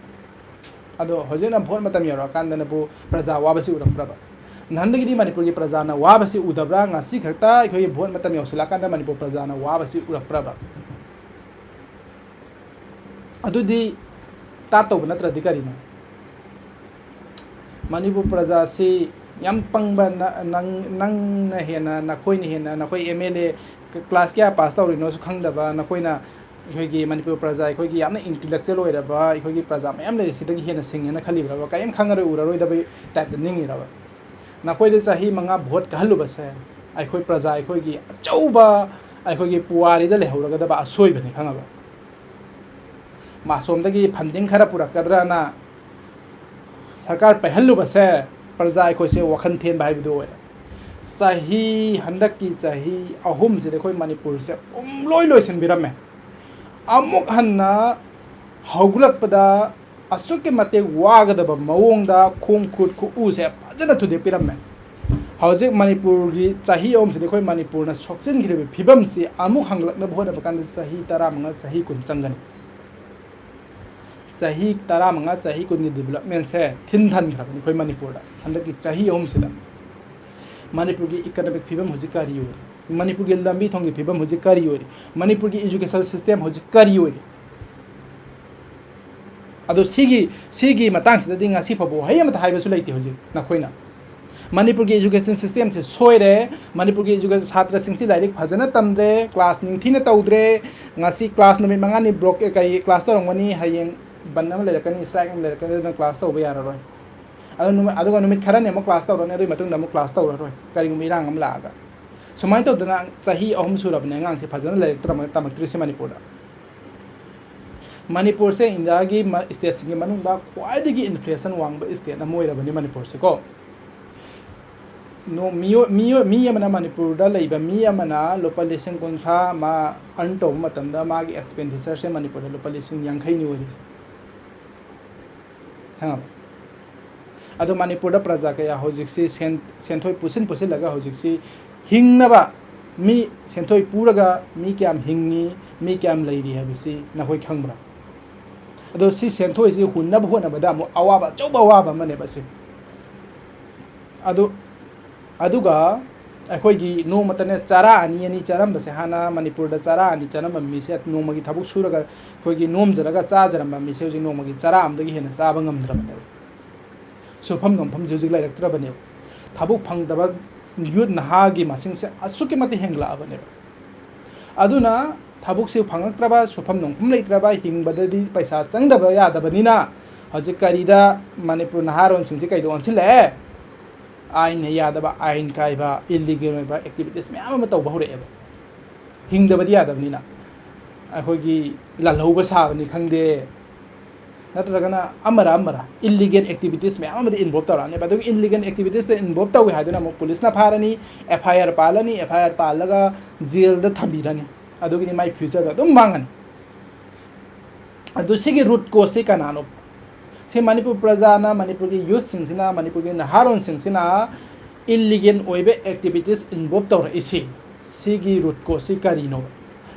ꯑꯗꯣ ꯍꯧꯖꯤꯛꯅ ꯚꯣꯠ ꯃꯇꯝ ꯌꯧꯔꯛꯑꯀꯥꯟꯗꯅꯕꯨ ꯄ꯭ꯔꯖꯥ ꯋꯥꯕꯁꯤ ꯎꯔꯛꯄ꯭ꯔꯕ? ꯅꯍꯥꯟꯗꯒꯤꯗꯤ ꯃꯅꯤꯄꯨꯔꯒꯤ ꯄ꯭ꯔꯖꯥꯅ ꯋꯥꯕꯁꯤ ꯎꯗꯕ꯭ꯔꯥ? ꯉꯁꯤ ꯈꯛꯇ ꯑꯩꯈꯣꯏꯒꯤ ꯚꯣꯠ ꯃꯇꯝ ꯌꯧꯁꯤꯜꯂꯛꯑꯀꯥꯟꯗ ꯃꯅꯤꯄꯨꯔ ꯄ꯭ꯔꯖꯥꯅ ꯋꯥꯕꯁꯤ ꯎꯔꯛꯄ꯭ꯔꯕ? ꯑꯗꯨꯗꯤ ꯇꯥꯠꯇꯧꯕ ꯅꯠꯇ꯭ꯔꯗꯤ ꯀꯔꯤꯅꯣ? ꯃꯅꯤꯄꯨꯔ ꯄ꯭ꯔꯖꯥꯁꯤ ꯌꯥꯝ ꯄꯪꯕ, ꯅ-, ꯅꯪ-, ꯅꯪꯅ ꯍꯦꯟꯅ, ꯅꯈꯣꯏꯅ ꯍꯦꯟꯅ, ꯅꯈꯣꯏ ꯑꯦꯝ ꯑꯦꯜ ꯑꯦ ꯀ꯭ꯂꯥꯁ ꯀꯌꯥ ꯄꯥꯁ ꯇꯧꯔꯤꯅꯣꯁꯨ ꯈꯪꯗꯕ, ꯅꯈꯣꯏꯅ ꯑꯩꯈꯣꯏꯒꯤ ꯃꯅꯤꯄꯨꯔ ꯄ꯭ꯔꯖꯥ, ꯑꯩꯈꯣꯏꯒꯤ ꯌꯥꯝꯅ ꯏꯟꯇꯦꯂꯦꯛꯆꯨꯋꯦꯜ ꯑꯣꯏꯔꯕ ꯑꯩꯈꯣꯏꯒꯤ ꯄ꯭ꯔꯖꯥ ꯃꯌꯥꯝ ꯂꯩꯔꯤ, ꯁꯤꯗꯒꯤ ꯍꯦꯟꯅ ꯁꯤꯡꯉꯦꯅ ꯈꯜꯂꯤꯕ꯭ꯔꯕ? ꯀꯔꯤꯝ ꯈꯪꯉꯔꯣꯏ, ꯎꯔꯔꯣꯏꯗꯕꯒꯤ ꯇꯥꯏꯞꯇ ꯅꯤꯡꯉꯤꯔꯕ? ꯅꯈꯣꯏꯗ ꯆꯍꯤ ꯃꯉꯥ ꯚꯣꯠ ꯀꯥꯍꯜꯂꯨꯕꯁꯦ ꯑꯩꯈꯣꯏ ꯄ꯭ꯔꯖꯥ, ꯑꯩꯈꯣꯏꯒꯤ ꯑꯆꯧꯕ, ꯑꯩꯈꯣꯏꯒꯤ ꯄꯨꯋꯥꯔꯤꯗ ꯂꯩꯍꯧꯔꯒꯗꯕ ꯑꯁꯣꯏꯕꯅꯤ, ꯈꯪꯉꯕ? ꯃꯥꯁꯣꯝꯗꯒꯤ ꯐꯟꯗꯤꯡ ꯈꯔ ꯄꯨꯔꯛꯀꯗ꯭ꯔꯅ ꯁꯔꯀꯥꯔ ꯄꯥꯏꯍꯜꯂꯨꯕꯁꯦ ꯄ꯭ꯔꯖꯥ ꯑꯩꯈꯣꯏꯁꯦ ꯋꯥꯈꯜ ꯊꯦꯟꯕ ꯍꯥꯏꯕꯗꯨ ꯑꯣꯏꯔꯦ꯫ ꯆꯍꯤ, ꯍꯟꯗꯛꯀꯤ ꯆꯍꯤ ꯑꯍꯨꯝꯁꯤꯗ ꯑꯩꯈꯣꯏ ꯃꯅꯤꯄꯨꯔꯁꯦ ꯄꯨꯝꯂꯣꯏ ꯂꯣꯏꯁꯤꯟꯕꯤꯔꯝꯃꯦ꯫ ꯑꯃꯨꯛ ꯍꯟꯅ ꯍꯧꯒꯠꯂꯛꯄꯗ ꯑꯁꯨꯛꯀꯤ ꯃꯇꯤꯛ ꯋꯥꯒꯗꯕ ꯃꯑꯣꯡꯗ ꯈꯣꯡ ꯈꯨꯠ ꯈꯨꯠꯎꯁꯦ ꯐꯖꯅ ꯊꯨꯗꯦꯛꯄꯤꯔꯝꯃꯦ꯫ ꯍꯧꯖꯤꯛ ꯃꯅꯤꯄꯨꯔꯒꯤ ꯆꯍꯤ ꯑꯍꯨꯝꯁꯤꯗ ꯑꯩꯈꯣꯏ ꯃꯅꯤꯄꯨꯔꯅ ꯁꯣꯛꯆꯤꯟꯈ꯭ꯔꯤꯕ ꯐꯤꯕꯝꯁꯤ ꯑꯃꯨꯛ ꯍꯪꯂꯛꯅꯕ ꯍꯣꯠꯅꯕ ꯀꯥꯟꯗ ꯆꯍꯤ ꯇꯔꯥꯃꯉꯥ, ꯆꯍꯤ ꯀꯨꯟ ꯆꯪꯒꯅꯤ꯫ ꯆꯍꯤ ꯇꯔꯥꯃꯉꯥ, ꯆꯍꯤ ꯀꯨꯟꯒꯤ ꯗꯤꯕꯂꯞꯃꯦꯟꯁꯦ ꯊꯤꯟꯊꯟꯈ꯭ꯔꯕꯅꯤ ꯑꯩꯈꯣꯏ ꯃꯅꯤꯄꯨꯔꯗ ꯍꯟꯗꯛꯀꯤ ꯆꯍꯤ ꯑꯍꯨꯝꯁꯤꯗ꯫ ꯃꯅꯤꯄꯨꯔꯒꯤ ꯏꯀꯅꯣꯃꯤꯛ ꯐꯤꯕꯝ ꯍꯧꯖꯤꯛ ꯀꯔꯤ ꯑꯣꯏꯔꯤ? ꯃꯅꯤꯄꯨꯔꯒꯤ ꯂꯝꯕꯤ ꯊꯣꯡꯒꯤ ꯐꯤꯕꯝ ꯍꯧꯖꯤꯛ ꯀꯔꯤ ꯑꯣꯏꯔꯤ? ꯃꯅꯤꯄꯨꯔꯒꯤ ꯏꯖꯨꯀꯦꯁꯟ ꯁꯤꯁꯇꯦꯝ ꯍꯧꯖꯤꯛ ꯀꯔꯤ ꯑꯣꯏꯔꯤ? ꯑꯗꯣ ꯁꯤꯒꯤ, ꯁꯤꯒꯤ ꯃꯇꯥꯡꯁꯤꯗꯗꯤ ꯉꯁꯤ ꯐꯥꯎꯕ ꯋꯥꯍꯩ ꯑꯃꯠꯇ ꯍꯥꯏꯕꯁꯨ ꯂꯩꯇꯦ ꯍꯧꯖꯤꯛ ꯅꯈꯣꯏꯅ꯫ ꯃꯅꯤꯄꯨꯔꯒꯤ ꯏꯖꯨꯀꯦꯁꯟ ꯁꯤꯁꯇꯦꯝꯁꯦ ꯁꯣꯏꯔꯦ, ꯃꯅꯤꯄꯨꯔꯒꯤ ꯏꯖꯨꯀꯦꯁꯟ, ꯁꯥꯇ꯭ꯔꯁꯤꯡꯁꯤ ꯂꯥꯏꯔꯤꯛ ꯐꯖꯅ ꯇꯝꯗ꯭ꯔꯦ, ꯀ꯭ꯂꯥꯁ ꯅꯤꯡꯊꯤꯅ ꯇꯧꯗ꯭ꯔꯦ, ꯉꯁꯤ ꯀ꯭ꯂꯥꯁ ꯅꯨꯃꯤꯠ ꯃꯉꯥꯅꯤ ꯕ꯭ꯂꯣꯛ, ꯀꯩ, ꯀ꯭ꯂꯥꯁ ꯇꯧꯔꯝꯒꯅꯤ, ꯍꯌꯦꯡ ꯕꯟ ꯑꯃ ꯂꯩꯔꯛꯀꯅꯤ, ꯁ꯭ꯇ꯭ꯔꯥꯏꯛ ꯑꯃ ꯂꯩꯔꯛꯀꯅꯤ, ꯑꯗꯨꯅ ꯀ꯭ꯂꯥꯁ ꯇꯧꯕ ꯌꯥꯔꯔꯣꯏ꯫ ꯑꯗꯨ ꯅꯨꯃꯤꯠ, ꯑꯗꯨꯒ ꯅꯨꯃꯤꯠ ꯈꯔꯅꯤ ꯑꯃꯨꯛ ꯀ꯭ꯂꯥꯁ ꯇꯧꯔꯅꯤ, ꯑꯗꯨꯒꯤ ꯃꯇꯨꯡꯗ ꯑꯃꯨꯛ ꯀ꯭ꯂꯥꯁ ꯇꯧꯔꯔꯣꯏ, ꯀꯔꯤꯒꯨꯝꯕ ꯏꯔꯥꯡ ꯑꯃ ꯂꯥꯛꯑꯒ꯫ ꯁꯨꯃꯥꯏꯅ ꯇꯧꯗꯅ ꯆꯍꯤ ꯑꯍꯨꯝ ꯁꯨꯔꯕꯅꯦ ꯑꯉꯥꯡꯁꯦ ꯐꯖꯅ ꯂꯥꯏꯔꯤꯛ ꯇꯝꯃ-, ꯇꯝꯃꯛꯇ꯭ꯔꯤꯁꯦ ꯃꯅꯤꯄꯨꯔꯗ꯫ ꯃꯅꯤꯄꯨꯔꯁꯦ ꯏꯟꯗꯤꯌꯥꯒꯤ ꯃ-, ꯁ꯭ꯇꯦꯠꯁꯤꯡꯒꯤ ꯃꯅꯨꯡꯗ ꯈ꯭ꯋꯥꯏꯗꯒꯤ ꯏꯟꯐ꯭ꯂꯦꯁꯟ ꯋꯥꯡꯕ ꯁ꯭ꯇꯦꯠ ꯑꯃ ꯑꯣꯏꯔꯕꯅꯤ ꯃꯅꯤꯄꯨꯔꯁꯦꯀꯣ꯫ ꯅꯣ-, ꯃꯤꯑꯣꯏ-, ꯃꯤꯑꯣꯏ-, ꯃꯤ ꯑꯃꯅ, ꯃꯅꯤꯄꯨꯔꯗ ꯂꯩꯕ ꯃꯤ ꯑꯃꯅ ꯂꯨꯄꯥ ꯂꯤꯁꯤꯡ ꯀꯨꯟꯊ꯭ꯔꯥ ꯑꯃ earn ꯇꯧꯕ ꯃꯇꯝꯗ, ꯃꯥꯒꯤ expenditure ꯁꯦ ꯃꯅꯤꯄꯨꯔꯗ ꯂꯨꯄꯥ ꯂꯤꯁꯤꯡ ꯌꯥꯡꯈꯩꯅꯤ ꯑꯣꯏꯔꯤꯁꯦ꯫ ꯈꯪꯉꯕ? ꯑꯗꯣ ꯃꯅꯤꯄꯨꯔꯗ ꯄ꯭ꯔꯖꯥ ꯀꯌꯥ ꯍꯧꯖꯤꯛꯁꯤ ꯁꯦꯟ-, ꯁꯦꯟꯊꯣꯏ ꯄꯨꯁꯤꯟ ꯄꯨꯁꯤꯜꯂꯒ ꯍꯧꯖꯤꯛꯁꯤ ꯍꯤꯡꯅꯕ, ꯃꯤ ꯁꯦꯟꯊꯣꯏ ꯄꯨꯔꯒ ꯃꯤ ꯀꯌꯥꯝ ꯍꯤꯡꯉꯤ, ꯃꯤ ꯀꯌꯥꯝ ꯂꯩꯔꯤ ꯍꯥꯏꯕꯁꯤ ꯅꯈꯣꯏ ꯈꯪꯕ꯭ꯔꯥ? ꯑꯗꯣ ꯁꯤ ꯁꯦꯟꯊꯣꯏꯁꯤ ꯍꯨꯟꯅꯕ ꯍꯣꯠꯅꯕꯗ ꯑꯃꯨꯛ ꯑꯋꯥꯕ, ꯑꯆꯧꯕ ꯑꯋꯥꯕ ꯑꯃꯅꯦꯕ ꯁꯤ꯫ ꯑꯗꯨ, ꯑꯗꯨꯒ ꯑꯩꯈꯣꯏꯒꯤ ꯅꯣꯡꯃꯇꯅꯦ ꯆꯔꯥ ꯑꯅꯤ ꯑꯅꯤ ꯆꯥꯔꯝꯕꯁꯦ, ꯍꯥꯟꯅ ꯃꯅꯤꯄꯨꯔꯗ ꯆꯔꯥ ꯑꯅꯤ ꯆꯥꯔꯝꯕ ꯃꯤꯁꯦ, ꯅꯣꯡꯃꯒꯤ ꯊꯕꯛ ꯁꯨꯔꯒ ꯑꯩꯈꯣꯏꯒꯤ ꯅꯣꯝꯖꯔꯒ ꯆꯥꯖꯔꯝꯕ ꯃꯤꯁꯦ ꯍꯧꯖꯤꯛ ꯅꯣꯡꯃꯒꯤ ꯆꯔꯥ ꯑꯃꯗꯒꯤ ꯍꯦꯟꯅ ꯆꯥꯕ ꯉꯝꯗ꯭ꯔꯕꯅꯦꯕ꯫ ꯁꯨꯐꯝ ꯅꯣꯝꯐꯝꯁꯦ ꯍꯧꯖꯤꯛ ꯂꯩꯔꯛꯇ꯭ꯔꯕꯅꯦꯕ꯫ ꯊꯕꯛ ꯐꯪꯗꯕ youth ꯅꯍꯥꯒꯤ ꯃꯁꯤꯡꯁꯦ ꯑꯁꯨꯛꯀꯤ ꯃꯇꯤꯛ ꯍꯦꯟꯒꯠꯂꯛꯑꯕꯅꯦꯕ꯫ ꯑꯗꯨꯅ ꯊꯕꯛꯁꯦ ꯐꯪꯉꯛꯇ꯭ꯔꯕ, ꯁꯨꯐꯝ ꯅꯣꯝꯐꯝ ꯂꯩꯇ꯭ꯔꯕ, ꯍꯤꯡꯕꯗꯗꯤ ꯄꯩꯁꯥ ꯆꯪꯗꯕ ꯌꯥꯗꯕꯅꯤꯅ, ꯍꯧꯖꯤꯛ ꯀꯔꯤꯗ ꯃꯅꯤꯄꯨꯔ ꯅꯍꯥꯔꯣꯟꯁꯤꯡꯁꯦ ꯀꯩꯗ ꯑꯣꯟꯁꯤꯜꯂꯛꯑꯦ? ꯑꯥꯏꯟꯅ ꯌꯥꯗꯕ, ꯑꯥꯏꯟ ꯀꯥꯏꯕ, illegal ꯑꯣꯏꯕ activities ꯃꯌꯥꯝ ꯑꯃ ꯇꯧꯕ ꯍꯧꯔꯛꯑꯦꯕ꯫ ꯍꯤꯡꯗꯕꯗꯤ ꯌꯥꯗꯕꯅꯤꯅ꯫ ꯑꯩꯈꯣꯏꯒꯤ ꯂꯥꯜꯍꯧꯕ ꯁꯥꯕꯅꯤ ꯈꯪꯗꯦ, ꯅꯠꯇ꯭ꯔꯒꯅ ꯑꯃꯔ ꯑꯃꯔ illegal activities ꯃꯌꯥꯝ ꯑꯃꯗ involve ꯇꯧꯔꯛꯑꯅꯦꯕ꯫ ꯑꯗꯨꯒ illegal activitiesꯇ involve ꯇꯧꯏ ꯍꯥꯏꯗꯨꯅ ꯑꯃꯨꯛ ꯄꯨꯂꯤꯁꯅ ꯐꯥꯔꯅꯤ, FIR ꯄꯥꯜꯂꯅꯤ, FIR ꯄꯥꯜꯂꯒ ꯖꯦꯜꯗ ꯊꯝꯕꯤꯔꯅꯤ꯫ ꯑꯗꯨꯒꯤꯗꯤ ꯃꯥꯏ futureꯗ ꯑꯗꯨꯝ ꯃꯥꯡꯉꯅꯤ꯫ ꯑꯗꯨ ꯁꯤꯒꯤ root causeꯁꯤ ꯀꯅꯥꯅꯣ? ꯁꯤ ꯃꯅꯤꯄꯨꯔ ꯄ꯭ꯔꯖꯥꯅ, ꯃꯅꯤꯄꯨꯔꯒꯤ youthꯁꯤꯡꯁꯤꯅ, ꯃꯅꯤꯄꯨꯔꯒꯤ ꯅꯍꯥꯔꯣꯟꯁꯤꯡꯁꯤꯅ illegal ꯑꯣꯏꯕ activities involve ꯇꯧꯔꯛꯏꯁꯤ, ꯁꯤꯒꯤ root causeꯁꯤ ꯀꯔꯤꯅꯣ?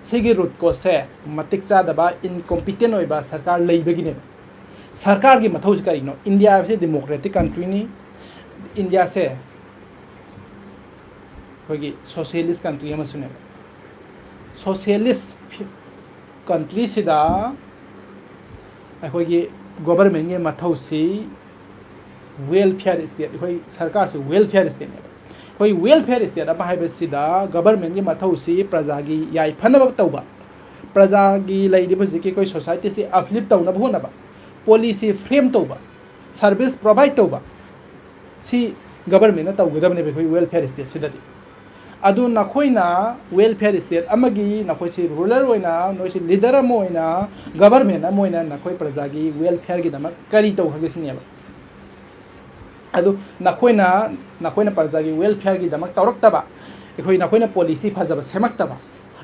ꯁꯤꯒꯤ root causeꯁꯦ ꯃꯇꯤꯛ ꯆꯥꯗꯕ, incompetent ꯑꯣꯏꯕ ꯁꯔꯀꯥꯔ ꯂꯩꯕꯒꯤꯅꯦꯕ꯫ ꯁꯔꯀꯥꯔꯒꯤ ꯃꯊꯧꯁꯤ ꯀꯔꯤꯅꯣ? ꯏꯟꯗꯤꯌꯥꯁꯦ democratic countryꯅꯤ꯫ ꯏꯟꯗꯤꯌꯥꯁꯦ ꯑꯩꯈꯣꯏꯒꯤ socialist country ꯑꯃꯁꯨꯅꯦꯕ꯫ Socialist countryꯁꯤꯗ ꯑꯩꯈꯣꯏꯒꯤ governmentꯀꯤ ꯃꯊꯧꯁꯤ welfare state, ꯑꯩꯈꯣꯏ ꯁꯔꯀꯥꯔꯁꯤ welfare stateꯅꯦꯕ꯫ ꯑꯩꯈꯣꯏ welfare state ꯑꯃ ꯍꯥꯏꯕꯁꯤꯗ governmentꯀꯤ ꯃꯊꯧꯁꯤ ꯄ꯭ꯔꯖꯥꯒꯤ ꯌꯥꯏꯐꯅꯕ ꯇꯧꯕ, ꯄ꯭ꯔꯖꯥꯒꯤ ꯂꯩꯔꯤꯕ ꯍꯧꯖꯤꯛꯀꯤ ꯑꯩꯈꯣꯏ societyꯁꯤ uplift ꯇꯧꯅꯕ ꯍꯣꯠꯅꯕ, policy frame ꯇꯧꯕ, service provide ꯇꯧꯕ, ꯁꯤ governmentꯅ ꯇꯧꯒꯗꯕꯅꯦꯕ ꯑꯩꯈꯣꯏ welfare stateꯁꯤꯗꯗꯤ꯫ ꯑꯗꯨ ꯅꯈꯣꯏꯅ welfare state ꯑꯃꯒꯤ, ꯅꯈꯣꯏꯁꯤ ruler ꯑꯣꯏꯅ, ꯅꯣꯏꯁꯤ leader ꯑꯃ ꯑꯣꯏꯅ, government ꯑꯃ ꯑꯣꯏꯅ ꯅꯈꯣꯏ ꯄ꯭ꯔꯖꯥꯒꯤ welfareꯒꯤꯗꯃꯛ ꯀꯔꯤ ꯇꯧꯈ꯭ꯔꯒꯦ ꯁꯤꯅꯦꯕ꯫ ꯑꯗꯨ ꯅꯈꯣꯏꯅ, ꯅꯈꯣꯏꯅ ꯄ꯭ꯔꯖꯥꯒꯤ welfareꯒꯤꯗꯃꯛ ꯇꯧꯔꯛꯇꯕ, ꯑꯩꯈꯣꯏ, ꯅꯈꯣꯏꯅ policy ꯐꯖꯕ ꯁꯦꯝꯃꯛꯇꯕ,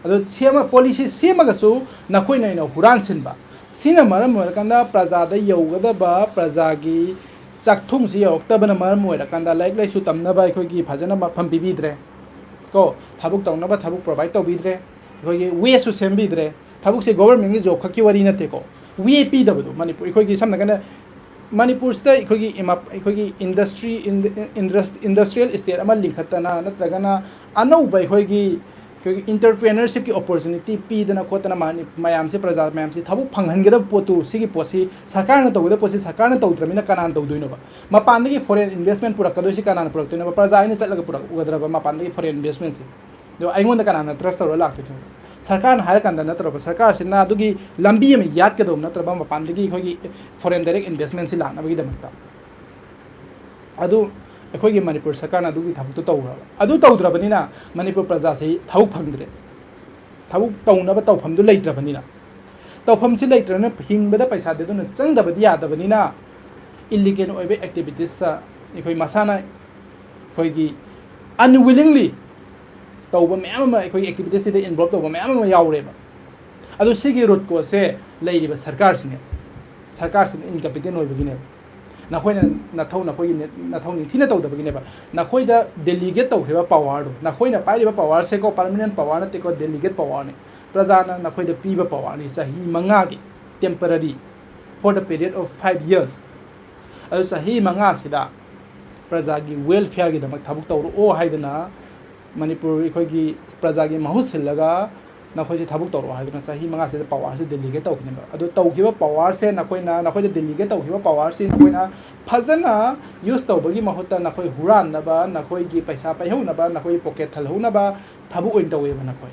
ꯑꯗꯨ ꯁꯦꯝꯃ, policy ꯁꯦꯝꯃꯒꯁꯨ ꯅꯈꯣꯏꯅ ꯑꯣꯏꯅ ꯍꯨꯔꯥꯟꯁꯤꯟꯕ, ꯁꯤꯅ ꯃꯔꯝ ꯑꯣꯏꯔꯀꯥꯟꯗ ꯄ꯭ꯔꯖꯥꯗ ꯌꯧꯒꯗꯕ ꯄ꯭ꯔꯖꯥꯒꯤ ꯆꯥꯛꯊꯨꯡꯁꯤ ꯌꯧꯔꯛꯇꯕꯅ ꯃꯔꯝ ꯑꯣꯏꯔꯀꯥꯟꯗ ꯂꯥꯏꯔꯤꯛ ꯂꯥꯏꯁꯨ ꯇꯝꯅꯕ ꯑꯩꯈꯣꯏꯒꯤ ꯐꯖꯅ ꯃꯐꯝ ꯄꯤꯕꯤꯗ꯭ꯔꯦ ꯀꯣ, ꯊꯕꯛ ꯇꯧꯅꯕ ꯊꯕꯛ provide ꯇꯧꯕꯤꯗ꯭ꯔꯦ, ꯑꯩꯈꯣꯏꯒꯤ wayꯁꯨ ꯁꯦꯝꯕꯤꯗ꯭ꯔꯦ꯫ ꯊꯕꯛꯁꯦ governmentꯀꯤ job ꯈꯛꯀꯤ ꯋꯥꯔꯤ ꯅꯠꯇꯦꯀꯣ, way ꯄꯤꯗꯕꯗꯣ꯫ ꯃꯅꯤꯄꯨꯔ, ꯑꯩꯈꯣꯏꯒꯤ ꯁꯝꯅ ꯀꯟꯅ ꯃꯅꯤꯄꯨꯔꯁꯤꯗ ꯑꯩꯈꯣꯏꯒꯤ ꯏꯃꯥ-, ꯑꯩꯈꯣꯏꯒꯤ industry, ꯏꯟ-, ꯏꯟꯗꯁ-, industrial state ꯑꯃ ꯂꯤꯡꯈꯠꯇꯅ ꯅꯠꯇ꯭ꯔꯒꯅ ꯑꯅꯧꯕ ꯑꯩꯈꯣꯏꯒꯤ, ꯑꯩꯈꯣꯏꯒꯤ entrepreneurshipꯀꯤ opportunity ꯄꯤꯗꯅ ꯈꯣꯠꯇꯅ ꯃꯅꯤ-, ꯃꯌꯥꯝꯁꯦ, ꯄ꯭ꯔꯖꯥ ꯃꯌꯥꯝꯁꯦ ꯊꯕꯛ ꯐꯪꯍꯟꯒꯗꯕ ꯄꯣꯠꯇꯨ, ꯁꯤꯒꯤ ꯄꯣꯠꯁꯤ ꯁꯔꯀꯥꯔꯅ ꯇꯧꯒꯗꯕ ꯄꯣꯠꯁꯤ ꯁꯔꯀꯥꯔꯅ ꯇꯧꯗ꯭ꯔꯕꯅꯤꯅ ꯀꯅꯥꯅ ꯇꯧꯗꯣꯏꯅꯣꯕ? ꯃꯄꯥꯟꯗꯒꯤ foreign investment ꯄꯨꯔꯛꯀꯗꯣꯏꯁꯤ ꯀꯅꯥꯅ ꯄꯨꯔꯛꯇꯣꯏꯅꯣꯕ? ꯄ꯭ꯔꯖꯥ ꯑꯩꯅ ꯆꯠꯂꯒ ꯄꯨꯔꯛꯎꯒꯗ꯭ꯔꯕ ꯃꯄꯥꯟꯗꯒꯤ foreign investmentꯁꯦ? ꯑꯗꯣ ꯑꯩꯉꯣꯟꯗ ꯀꯅꯥꯅ trust ꯇꯧꯔ ꯂꯥꯛꯇꯣꯏꯅꯣ? ꯁꯔꯀꯥꯔꯅ ꯍꯥꯏꯔꯀꯥꯟꯗ ꯅꯠꯇ꯭ꯔꯕ, ꯁꯔꯀꯥꯔꯁꯤꯅ ꯑꯗꯨꯒꯤ ꯂꯝꯕꯤ ꯑꯃ ꯌꯥꯠꯀꯗꯧꯕ ꯅꯠꯇ꯭ꯔꯕ, ꯃꯄꯥꯟꯗꯒꯤ ꯑꯩꯈꯣꯏꯒꯤ foreign direct investmentꯁꯤ ꯂꯥꯛꯅꯕꯒꯤꯗꯃꯛꯇ? ꯑꯗꯨ ꯑꯩꯈꯣꯏꯒꯤ ꯃꯅꯤꯄꯨꯔ ꯁꯔꯀꯥꯔꯅ ꯑꯗꯨꯒꯤ ꯊꯕꯛꯇꯣ ꯇꯧꯈ꯭ꯔꯕ꯫ ꯑꯗꯨ ꯇꯧꯗ꯭ꯔꯕꯅꯤꯅ ꯃꯅꯤꯄꯨꯔ ꯄ꯭ꯔꯖꯥꯁꯤ ꯊꯕꯛ ꯐꯪꯗ꯭ꯔꯦ꯫ ꯊꯕꯛ ꯇꯧꯅꯕ ꯇꯧꯐꯝꯗꯨ ꯂꯩꯇ꯭ꯔꯕꯅꯤꯅ, ꯇꯧꯐꯝꯁꯤ ꯂꯩꯇ꯭ꯔꯕꯅꯤꯅ ꯍꯤꯡꯕꯗ ꯄꯩꯁꯥꯗꯤ ꯑꯗꯨꯅ ꯆꯪꯗꯕꯗꯤ ꯌꯥꯗꯕꯅꯤꯅ, illegal ꯑꯣꯏꯕ activitiesꯇ ꯑꯩꯈꯣꯏ ꯃꯁꯥꯅ ꯑꯩꯈꯣꯏꯒꯤ unwillingly ꯇꯧꯕ ꯃꯌꯥꯝ ꯑꯃ, ꯑꯩꯈꯣꯏꯒꯤ activitiesꯁꯤꯗ involve ꯇꯧꯕ ꯃꯌꯥꯝ ꯑꯃ ꯌꯥꯎꯔꯦꯕ꯫ ꯑꯗꯣ ꯁꯤꯒꯤ root causeꯁꯦ ꯂꯩꯔꯤꯕ ꯁꯔꯀꯥꯔꯁꯤꯅꯦ꯫ ꯁꯔꯀꯥꯔꯁꯤꯅ incompetent ꯑꯣꯏꯕꯒꯤꯅꯦꯕ꯫ ꯅꯈꯣꯏꯅ ꯅꯊꯧ, ꯅꯈꯣꯏꯒꯤ ꯅ-, ꯅꯊꯧ ꯅꯤꯡꯊꯤꯅ ꯇꯧꯗꯕꯒꯤꯅꯦꯕ꯫ ꯅꯈꯣꯏꯗ delegate ꯇꯧꯈ꯭ꯔꯤꯕ powerꯗꯣ, ꯅꯈꯣꯏꯅ ꯄꯥꯏꯔꯤꯕ powerꯁꯦꯀꯣ, permanent power ꯅꯠꯇꯦꯀꯣ, delegate powerꯅꯤ꯫ ꯄ꯭ꯔꯖꯥꯅ ꯅꯈꯣꯏꯗ ꯄꯤꯕ powerꯅꯤ, ꯆꯍꯤ ꯃꯉꯥꯒꯤ temporary, for the period of five years꯫ ꯑꯗꯨ ꯆꯍꯤ ꯃꯉꯥꯁꯤꯗ ꯄ꯭ꯔꯖꯥꯒꯤ welfareꯒꯤꯗꯃꯛ ꯊꯕꯛ ꯇꯧꯔꯛꯑꯣ ꯍꯥꯏꯗꯅ ꯃꯅꯤꯄꯨꯔ ꯑꯩꯈꯣꯏꯒꯤ ꯄ꯭ꯔꯖꯥꯒꯤ ꯃꯍꯨꯠ ꯁꯤꯜꯂꯒ ꯅꯈꯣꯏꯁꯦ ꯊꯕꯛ ꯇꯧꯔꯛꯑꯣ ꯍꯥꯏꯗꯨꯅ ꯆꯍꯤ ꯃꯉꯥꯁꯤꯗ powerꯁꯦ delegate ꯇꯧꯈꯤꯅꯦꯕ꯫ ꯑꯗꯨ ꯇꯧꯈꯤꯕ powerꯁꯦ ꯅꯈꯣꯏꯅ, ꯅꯈꯣꯏꯗ delegate ꯇꯧꯈꯤꯕ powerꯁꯤ ꯅꯈꯣꯏꯅ ꯐꯖꯅ use ꯇꯧꯕꯒꯤ ꯃꯍꯨꯠꯇ ꯅꯈꯣꯏ ꯍꯨꯔꯥꯟꯅꯕ, ꯅꯈꯣꯏꯒꯤ ꯄꯩꯁꯥ ꯄꯥꯏꯍꯧꯅꯕ, ꯅꯈꯣꯏꯒꯤ pocket ꯊꯜꯍꯧꯅꯕ ꯊꯕꯛ ꯑꯣꯏꯅ ꯇꯧꯋꯦꯕ ꯅꯈꯣꯏ꯫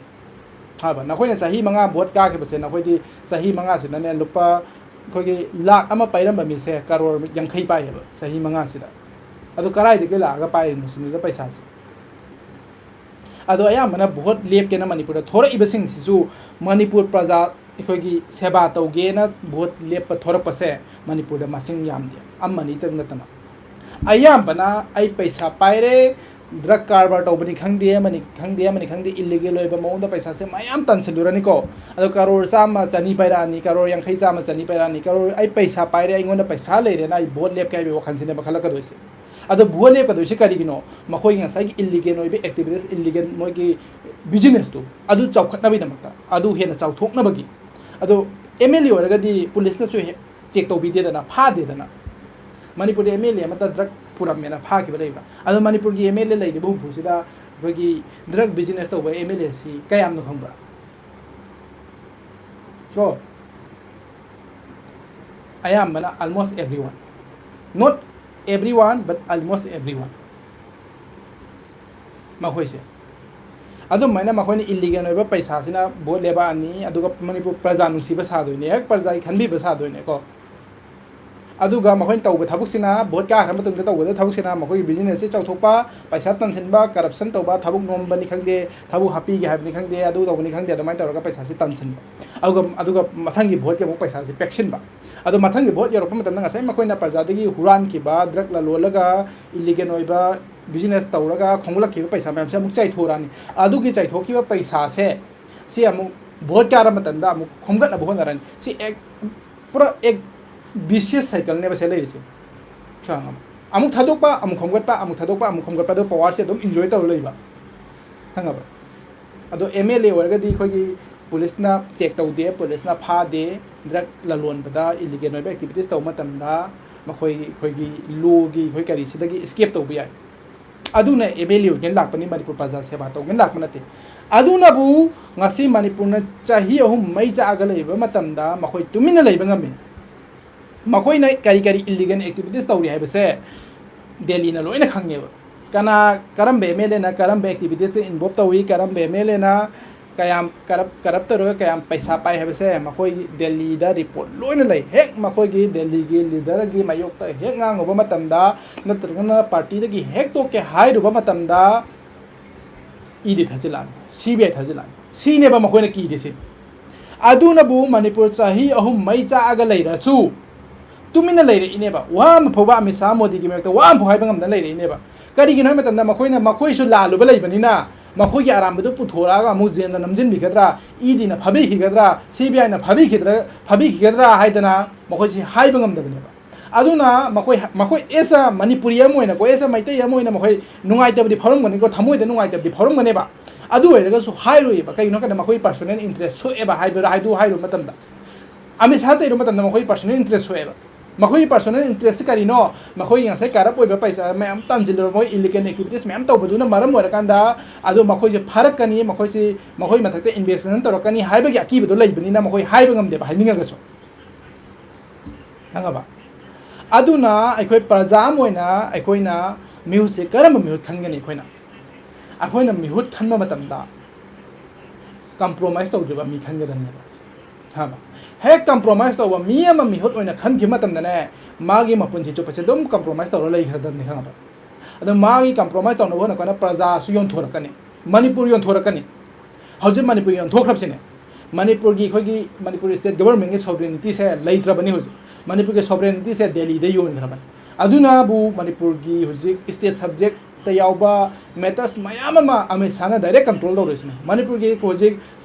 ꯍꯥꯏꯕ, ꯅꯈꯣꯏꯅ ꯆꯍꯤ ꯃꯉꯥ vote ꯀꯥꯈꯤꯕꯁꯦ ꯅꯈꯣꯏꯗꯤ ꯆꯍꯤ ꯃꯉꯥꯁꯤꯗꯅꯦ ꯂꯨꯄꯥ ꯑꯩꯈꯣꯏꯒꯤ ꯂꯥꯛ ꯑꯃ ꯄꯥꯏꯔꯝꯕ ꯃꯤꯁꯦ ꯀꯔꯣꯔ ꯌꯥꯡꯈꯩ ꯄꯥꯏꯌꯦꯕ ꯆꯍꯤ ꯃꯉꯥꯁꯤꯗ꯫ ꯑꯗꯨ ꯀꯗꯥꯏꯗꯒꯤ ꯂꯥꯛꯑꯒ ꯄꯥꯏꯔꯤꯅꯣ ꯁꯤꯅꯤꯗ ꯄꯩꯁꯥꯁꯦ꯫ ꯑꯗꯣ ꯑꯌꯥꯝꯕꯅ vote ꯂꯦꯞꯀꯦꯅ ꯃꯅꯤꯄꯨꯔꯗ ꯊꯣꯔꯛꯏꯕꯁꯤꯡꯁꯤꯁꯨ ꯃꯅꯤꯄꯨꯔ ꯄ꯭ꯔꯖꯥ ꯑꯩꯈꯣꯏꯒꯤ ꯁꯦꯕꯥ ꯇꯧꯒꯦꯅ vote ꯂꯦꯞꯄ ꯊꯣꯔꯛꯄꯁꯦ ꯃꯅꯤꯄꯨꯔꯗ ꯃꯁꯤꯡ ꯌꯥꯝꯗꯦ, ꯑꯃꯅꯤꯇꯪ ꯅꯠꯇꯅ꯫ ꯑꯌꯥꯝꯕꯅ ꯑꯩ ꯄꯩꯁꯥ ꯄꯥꯏꯔꯦ, ꯗ꯭ꯔꯒ ꯀꯔꯕꯥꯔ ꯇꯧꯕꯅꯤ ꯈꯪꯗꯦ, ꯑꯃꯅꯤ ꯈꯪꯗꯦ, ꯑꯃꯅꯤ ꯈꯪꯗꯦ, ꯏꯜꯂꯤꯒꯦꯜ ꯑꯣꯏꯕ ꯃꯑꯣꯡꯗ ꯄꯩꯁꯥꯁꯦ ꯃꯌꯥꯝ ꯇꯥꯟꯁꯤꯜꯂꯨꯔꯅꯤꯀꯣ꯫ ꯑꯗꯣ ꯀꯔꯣꯔ ꯆꯥꯝꯃ ꯆꯅꯤ ꯄꯥꯏꯔꯛꯑꯅꯤ, ꯀꯔꯣꯔ ꯌꯥꯡꯈꯩ, ꯆꯥꯝꯃ, ꯆꯅꯤ ꯄꯥꯏꯔꯛꯑꯅꯤ, ꯀꯔꯣꯔ, ꯑꯩ ꯄꯩꯁꯥ ꯄꯥꯏꯔꯦ, ꯑꯩꯉꯣꯟꯗ ꯄꯩꯁꯥ ꯂꯩꯔꯦꯅ ꯑꯩ ꯚꯣꯠ ꯂꯦꯞꯀꯦ ꯍꯥꯏꯕꯒꯤ ꯋꯥꯈꯜꯁꯤꯅꯦꯕ ꯈꯜꯂꯛꯀꯗꯣꯏꯁꯦ꯫ ꯑꯗꯣ ꯚꯣꯠ ꯂꯦꯞꯀꯗꯣꯏꯁꯦ ꯀꯔꯤꯒꯤꯅꯣ? ꯃꯈꯣꯏꯒꯤ ꯉꯁꯥꯏꯒꯤ ꯏꯜꯂꯤꯒꯦꯜ ꯑꯣꯏꯕ ꯑꯦꯛꯇꯤꯚꯤꯇꯤꯁ, ꯏꯜꯂꯤꯒꯦꯜ, ꯃꯣꯏꯒꯤ ꯕꯤꯖꯤꯅꯦꯁꯇꯨ ꯑꯗꯨ ꯆꯥꯎꯈꯠꯅꯕꯒꯤꯗꯃꯛꯇ, ꯑꯗꯨ ꯍꯦꯟꯅ ꯆꯥꯎꯊꯣꯛꯅꯕꯒꯤ꯫ ꯑꯗꯣ ꯑꯦꯝ ꯑꯦꯜ ꯑꯦ ꯑꯣꯏꯔꯒꯗꯤ ꯄꯨꯂꯤꯁꯅꯁꯨ ꯍꯦꯛ ꯆꯦꯛ ꯇꯧꯕꯤꯗꯦꯗꯅ, ꯐꯥꯗꯦꯗꯅ꯫ ꯃꯅꯤꯄꯨꯔꯗ ꯑꯦꯝ ꯑꯦꯜ ꯑꯦ ꯑꯃꯠꯇ ꯗ꯭ꯔꯒ ꯄꯨꯔꯝꯃꯦꯅ ꯐꯥꯈꯤꯕ ꯂꯩꯕ꯭ꯔꯥ? ꯑꯗꯣ ꯃꯅꯤꯄꯨꯔꯒꯤ ꯑꯦꯝ ꯑꯦꯜ ꯑꯦ ꯂꯩꯔꯤꯕ ꯍꯨꯝꯐꯨꯁꯤꯗ ꯑꯩꯈꯣꯏꯒꯤ ꯗ꯭ꯔꯒ ꯕꯤꯖꯤꯅꯦꯁ ꯇꯧꯕ ꯑꯦꯝ ꯑꯦꯜ ꯑꯦꯁꯤ ꯀꯌꯥꯝꯅꯣ ꯈꯪꯕ꯭ꯔꯥ? ꯀꯣ, ꯑꯌꯥꯝꯕꯅ almost everyone, not everyone but almost everyone, ꯃꯈꯣꯏꯁꯦ꯫ ꯑꯗꯨꯃꯥꯏꯅ ꯃꯈꯣꯏꯅ ꯏꯜꯂꯤꯒꯦꯜ ꯑꯣꯏꯕ ꯄꯩꯁꯥꯁꯤꯅ ꯚꯣꯠ ꯂꯦꯞꯄꯛꯑꯅꯤ, ꯑꯗꯨꯒ ꯃꯅꯤꯄꯨꯔ ꯄ꯭ꯔꯖꯥ ꯅꯨꯡꯁꯤꯕ ꯁꯥꯗꯣꯏꯅꯦ, ꯍꯦꯛ ꯄ꯭ꯔꯖꯥꯒꯤ ꯈꯟꯕꯤꯕ ꯁꯥꯗꯣꯏꯅꯦꯀꯣ꯫ ꯑꯗꯨꯒ ꯃꯈꯣꯏꯅ ꯇꯧꯕ ꯊꯕꯛꯁꯤꯅ ꯚꯣꯠ ꯀꯥꯈ꯭ꯔ ꯃꯇꯨꯡꯗ ꯇꯧꯒꯗꯕ ꯊꯕꯛꯁꯤꯅ ꯃꯈꯣꯏꯒꯤ ꯕꯤꯖꯤꯅꯦꯁꯁꯤ ꯆꯥꯎꯊꯣꯛꯄ, ꯄꯩꯁꯥ ꯇꯥꯟꯁꯤꯟꯕ, ꯀꯔꯞꯁꯟ ꯇꯧꯕ, ꯊꯕꯛ ꯅꯣꯝꯕꯅꯤ ꯈꯪꯗꯦ, ꯊꯕꯛ ꯍꯥꯞꯄꯤꯒꯦ ꯍꯥꯏꯕꯅꯤ ꯈꯪꯗꯦ, ꯑꯗꯨ ꯇꯧꯕꯅꯤ ꯈꯪꯗꯦ, ꯑꯗꯨꯃꯥꯏꯅ ꯇꯧꯔꯒ ꯄꯩꯁꯥꯁꯤ ꯇꯥꯟꯁꯤꯟꯕ꯫ ꯑꯗꯨꯒ, ꯑꯗꯨꯒ ꯃꯊꯪꯒꯤ ꯚꯣꯠꯀꯤ ꯑꯃꯨꯛ ꯄꯩꯁꯥꯁꯤ ꯄꯦꯛꯁꯤꯟꯕ꯫ ꯑꯗꯣ ꯃꯊꯪꯒꯤ ꯚꯣꯠ ꯌꯧꯔꯛꯄ ꯃꯇꯝꯗ ꯉꯁꯥꯏ ꯃꯈꯣꯏꯅ ꯄ꯭ꯔꯖꯥꯗꯒꯤ ꯍꯨꯔꯥꯟꯈꯤꯕ, ꯗ꯭ꯔꯒ ꯂꯂꯣꯜꯂꯒ, ꯏꯜꯂꯤꯒꯦꯜ ꯑꯣꯏꯕ ꯕꯤꯖꯤꯅꯦꯁ ꯇꯧꯔꯒ ꯈꯣꯝꯒꯠꯂꯛꯈꯤꯕ ꯄꯩꯁꯥ ꯃꯌꯥꯝꯁꯦ ꯑꯃꯨꯛ ꯆꯥꯏꯊꯣꯔꯛꯑꯅꯤ꯫ ꯑꯗꯨꯒꯤ ꯆꯥꯏꯊꯣꯛꯈꯤꯕ ꯄꯩꯁꯥꯁꯦ ꯁꯤ ꯑꯃꯨꯛ ꯚꯣꯠ ꯀꯥꯔ ꯃꯇꯝꯗ ꯑꯃꯨꯛ ꯈꯣꯝꯒꯠꯅꯕ ꯍꯣꯠꯅꯔꯅꯤ꯫ ꯁꯤ ꯑꯦꯛ-, ꯄꯨꯔꯥ ꯑꯦꯛ ꯕꯤꯁꯤꯌꯁ ꯁꯥꯏꯀꯜꯅꯦꯕ ꯁꯤ ꯂꯩꯔꯤꯁꯦ꯫ ꯈꯪꯉꯕ? ꯑꯃꯨꯛ ꯊꯥꯗꯣꯛꯄ, ꯑꯃꯨꯛ ꯈꯣꯝꯒꯠꯄ, ꯑꯃꯨꯛ ꯊꯥꯗꯣꯛꯄ, ꯑꯃꯨꯛ ꯈꯣꯝꯒꯠꯄ, ꯑꯗꯨ ꯄꯋꯥꯔꯁꯦ ꯑꯗꯨꯝ ꯏꯟꯖꯣꯏ ꯇꯧꯔ ꯂꯩꯕ꯫ ꯈꯪꯉꯕ? ꯑꯗꯣ ꯑꯦꯝ ꯑꯦꯜ ꯑꯦ ꯑꯣꯏꯔꯒꯗꯤ ꯑꯩꯈꯣꯏꯒꯤ ꯄꯨꯂꯤꯁꯅ ꯆꯦꯛ ꯇꯧꯗꯦ, ꯄꯨꯂꯤꯁꯅ ꯐꯥꯗꯦ, ꯗ꯭ꯔꯒ ꯂꯂꯣꯟꯕꯗ ꯏꯜꯂꯤꯒꯦꯜ ꯑꯣꯏꯕ ꯑꯦꯛꯇꯤꯚꯤꯇꯤꯁ ꯇꯧꯕ ꯃꯇꯝꯗ ꯃꯈꯣꯏ, ꯑꯩꯈꯣꯏꯒꯤ ꯂꯣꯒꯤ ꯑꯩꯈꯣꯏ ꯀꯔꯤꯁꯤꯗꯒꯤ ꯏꯁꯀꯦꯞ ꯇꯧꯕ ꯌꯥꯏ꯫ ꯑꯗꯨꯅ ꯑꯦꯝ ꯑꯦꯜ ꯑꯦ ꯑꯣꯏꯒꯦꯅ ꯂꯥꯛꯄꯅꯤ, ꯃꯅꯤꯄꯨꯔ ꯄ꯭ꯔꯖꯥ ꯁꯦꯕꯥ ꯇꯧꯒꯦꯅ ꯂꯥꯛꯄ ꯅꯠꯇꯦ꯫ ꯑꯗꯨꯅꯕꯨ ꯉꯁꯤ ꯃꯅꯤꯄꯨꯔꯅ ꯆꯍꯤ ꯑꯍꯨꯝ ꯃꯩ ꯆꯥꯛꯑꯒ ꯂꯩꯕ ꯃꯇꯝꯗ ꯃꯈꯣꯏ ꯇꯨꯃꯤꯟꯅ ꯂꯩꯕ ꯉꯝꯃꯤ꯫ ꯃꯈꯣꯏꯅ ꯀꯔꯤ ꯀꯔꯤ ꯏꯜꯂꯤꯒꯦꯜ ꯑꯦꯛꯇꯤꯚꯤꯇꯤꯁ ꯇꯧꯔꯤ ꯍꯥꯏꯕꯁꯦ ꯗꯦꯜꯂꯤꯅ ꯂꯣꯏꯅ ꯈꯪꯉꯦꯕ꯫ ꯀꯅꯥ, ꯀꯔꯝꯕ ꯑꯦꯝ ꯑꯦꯜ ꯑꯦꯅ ꯀꯔꯝꯕ ꯑꯦꯛꯇꯤꯚꯤꯇꯤꯁꯇ ꯏꯟꯚꯣꯜꯕ ꯇꯧꯏ, ꯀꯔꯝꯕ ꯑꯦꯝ ꯑꯦꯜ ꯑꯦꯅ ꯀꯌꯥꯝ ꯀꯔꯞ, ꯀꯔꯞ ꯇꯧꯔꯒ ꯀꯌꯥꯝ ꯄꯩꯁꯥ ꯄꯥꯏ ꯍꯥꯏꯕꯁꯦ ꯃꯈꯣꯏꯒꯤ ꯗꯦꯜꯂꯤꯗ ꯔꯤꯄꯣꯔꯠ ꯂꯣꯏꯅ ꯂꯩ꯫ ꯍꯦꯛ ꯃꯈꯣꯏꯒꯤ ꯗꯦꯜꯂꯤꯒꯤ ꯂꯤꯗꯔꯒꯤ ꯃꯥꯌꯣꯛꯇ ꯍꯦꯛ ꯉꯥꯡꯉꯨꯕ ꯃꯇꯝꯗ, ꯅꯠꯇ꯭ꯔꯒꯅ ꯄꯥꯔꯇꯤꯗꯒꯤ ꯍꯦꯛ ꯇꯣꯛꯀꯦ ꯍꯥꯏꯔꯨꯕ ꯃꯇꯝꯗ, ꯏ ꯗꯤ ꯊꯥꯖꯤꯜꯂꯛꯑꯅꯤ, ꯁꯤ ꯕꯤ ꯑꯥꯏ ꯊꯥꯖꯤꯜꯂꯛꯑꯅꯤ꯫ ꯁꯤꯅꯦꯕ ꯃꯈꯣꯏꯅ ꯀꯤꯔꯤꯁꯦ꯫ ꯑꯗꯨꯅꯕꯨ ꯃꯅꯤꯄꯨꯔ ꯆꯍꯤ ꯑꯍꯨꯝ ꯃꯩ ꯆꯥꯛꯑꯒ ꯂꯩꯔꯁꯨ, ꯇꯨꯃꯤꯟꯅ ꯂꯩꯔꯛꯏꯅꯦꯕ꯫ ꯋꯥ ꯑꯃ ꯐꯥꯎꯕ ꯑꯃꯤꯠ ꯁꯥꯍ ꯃꯣꯗꯤꯒꯤ ꯃꯥꯌꯣꯛꯇ ꯋꯥ ꯑꯃ ꯐꯥꯎ ꯍꯥꯏꯕ ꯉꯝꯗꯅ ꯂꯩꯔꯛꯏꯅꯦꯕ꯫ ꯀꯔꯤꯒꯤꯅꯣ ꯍꯥꯏꯕ ꯃꯇꯝꯗ ꯃꯈꯣꯏꯅ, ꯃꯈꯣꯏꯁꯨ ꯂꯥꯜꯂꯨꯕ ꯂꯩꯕꯅꯤꯅ ꯃꯈꯣꯏꯒꯤ ꯑꯔꯥꯟꯕꯗꯨ ꯄꯨꯊꯣꯔꯛꯑꯒ ꯑꯃꯨꯛ ꯖꯦꯜꯗ ꯅꯝꯁꯤꯟꯕꯤꯒꯗ꯭ꯔꯥ, ꯏ ꯗꯤꯅ ꯐꯥꯕꯤꯈꯤꯒꯗ꯭ꯔꯥ, ꯁꯤ ꯕꯤ ꯑꯥꯏꯅ ꯐꯥꯕꯤꯈꯤꯗ꯭ꯔꯥ, ꯐꯥꯕꯤꯈꯤꯒꯗ꯭ꯔꯥ ꯍꯥꯏꯗꯅ ꯃꯈꯣꯏꯁꯤ ꯍꯥꯏꯕ ꯉꯝꯗꯕꯅꯦꯕ꯫ ꯑꯗꯨꯅ ꯃꯈꯣꯏ, ꯃꯈꯣꯏ as a ꯃꯅꯤꯄꯨꯔꯤ ꯑꯃ ꯑꯣꯏꯅꯀꯣ, as a ꯃꯩꯇꯩ ꯑꯃ ꯑꯣꯏꯅ ꯃꯈꯣꯏ ꯅꯨꯡꯉꯥꯏꯇꯕꯗꯤ ꯐꯥꯎꯔꯝꯒꯅꯤꯀꯣ, ꯊꯃꯣꯏꯗ ꯅꯨꯡꯉꯥꯏꯇꯕꯗꯤ ꯐꯥꯎꯔꯝꯒꯅꯦꯕ꯫ ꯑꯗꯨ ꯑꯣꯏꯔꯒꯁꯨ ꯍꯥꯏꯔꯣꯏꯕ꯫ ꯀꯩꯒꯤꯅꯣ ꯍꯥꯏꯕꯗ ꯃꯈꯣꯏ personal interest ꯁꯣꯛꯑꯦꯕ ꯍꯥꯏꯗꯨ, ꯍꯥꯏꯗꯨ ꯍꯥꯏꯔꯨꯕ ꯃꯇꯝꯗ꯫ ꯑꯃꯤꯠ ꯁꯥꯍ ꯆꯩꯔꯨꯕ ꯃꯇꯝꯗ ꯃꯈꯣꯏ personal interest ꯁꯣꯛꯑꯦꯕ꯫ ꯃꯈꯣꯏꯒꯤ personal interest ꯀꯔꯤꯅꯣ? ꯃꯈꯣꯏꯒꯤ ꯉꯁꯥꯏ corrupt ꯑꯣꯏꯕ ꯄꯩꯁꯥ ꯃꯌꯥꯝ ꯇꯥꯟꯁꯤꯜꯂꯨꯔꯕ, ꯃꯈꯣꯏ illegal activities ꯃꯌꯥꯝ ꯇꯧꯕꯗꯨꯅ ꯃꯔꯝ ꯑꯣꯏꯔꯀꯥꯟꯗ ꯑꯗꯣ ꯃꯈꯣꯏꯁꯦ ꯐꯥꯔꯛꯀꯅꯤ, ꯃꯈꯣꯏꯁꯤ, ꯃꯈꯣꯏ ꯃꯊꯛꯇ investigation ꯇꯧꯔꯛꯀꯅꯤ ꯍꯥꯏꯕꯒꯤ ꯑꯀꯤꯕꯗꯣ ꯂꯩꯕꯅꯤꯅ ꯃꯈꯣꯏ ꯍꯥꯏꯕ ꯉꯝꯗꯦꯕ, ꯍꯥꯏꯅꯤꯡꯉꯒꯁꯨ꯫ ꯈꯪꯉꯕ? ꯑꯗꯨꯅ ꯑꯩꯈꯣꯏ ꯄ꯭ꯔꯖꯥ ꯑꯃ ꯑꯣꯏꯅ ꯑꯩꯈꯣꯏꯅ ꯃꯤꯍꯨꯠꯁꯦ ꯀꯔꯝꯕ ꯃꯤꯍꯨꯠ ꯈꯟꯒꯅꯤ? ꯑꯩꯈꯣꯏꯅ, ꯑꯩꯈꯣꯏꯅ ꯃꯤꯍꯨꯠ ꯈꯟꯕ ꯃꯇꯝꯗ compromise ꯇꯧꯗ꯭ꯔꯤꯕ ꯃꯤ ꯈꯟꯒꯗꯕꯅꯦꯕ꯫ ꯈꯪꯉꯕ? ꯍꯦꯛ compromise ꯇꯧꯕ ꯃꯤ ꯑꯃ ꯃꯤꯍꯨꯠ ꯑꯣꯏꯅ ꯈꯟꯈꯤꯕ ꯃꯇꯝꯗꯅꯦ, ꯃꯥꯒꯤ ꯃꯄꯨꯟꯁꯤ ꯆꯨꯞꯄꯁꯦ ꯑꯗꯨꯝ compromise ꯇꯧꯔ ꯂꯩꯈ꯭ꯔꯗꯕꯅꯤ, ꯈꯪꯉꯕ? ꯑꯗꯣ ꯃꯥꯒꯤ compromise ꯇꯧꯅꯕ ꯍꯣꯠꯅꯀꯥꯟꯗ ꯄ꯭ꯔꯖꯥꯁꯨ ꯌꯣꯟꯊꯣꯔꯛꯀꯅꯤ, ꯃꯅꯤꯄꯨꯔ ꯌꯣꯟꯊꯣꯔꯛꯀꯅꯤ꯫ ꯍꯧꯖꯤꯛ ꯃꯅꯤꯄꯨꯔ ꯌꯣꯟꯊꯣꯛꯈ꯭ꯔꯕꯁꯤꯅꯦ꯫ ꯃꯅꯤꯄꯨꯔꯒꯤ, ꯑꯩꯈꯣꯏꯒꯤ ꯃꯅꯤꯄꯨꯔ state governmentꯀꯤ sovereigntyꯁꯦ ꯂꯩꯇ꯭ꯔꯕꯅꯤ ꯍꯧꯖꯤꯛ꯫ ꯃꯅꯤꯄꯨꯔꯒꯤ sovereigntyꯁꯦ ꯗꯦꯜꯂꯤꯗ ꯌꯣꯟꯈ꯭ꯔꯕꯅꯤ꯫ ꯑꯗꯨꯅꯕꯨ ꯃꯅꯤꯄꯨꯔꯒꯤ ꯍꯧꯖꯤꯛ state subjectꯇ ꯌꯥꯎꯕ matters ꯃꯌꯥꯝ ꯑꯃ ꯑꯃꯤꯠ ꯁꯥꯍꯅ direct control ꯇꯧꯔꯤꯁꯤꯅꯦ꯫ ꯃꯅꯤꯄꯨꯔꯒꯤ ꯍꯧꯖꯤꯛ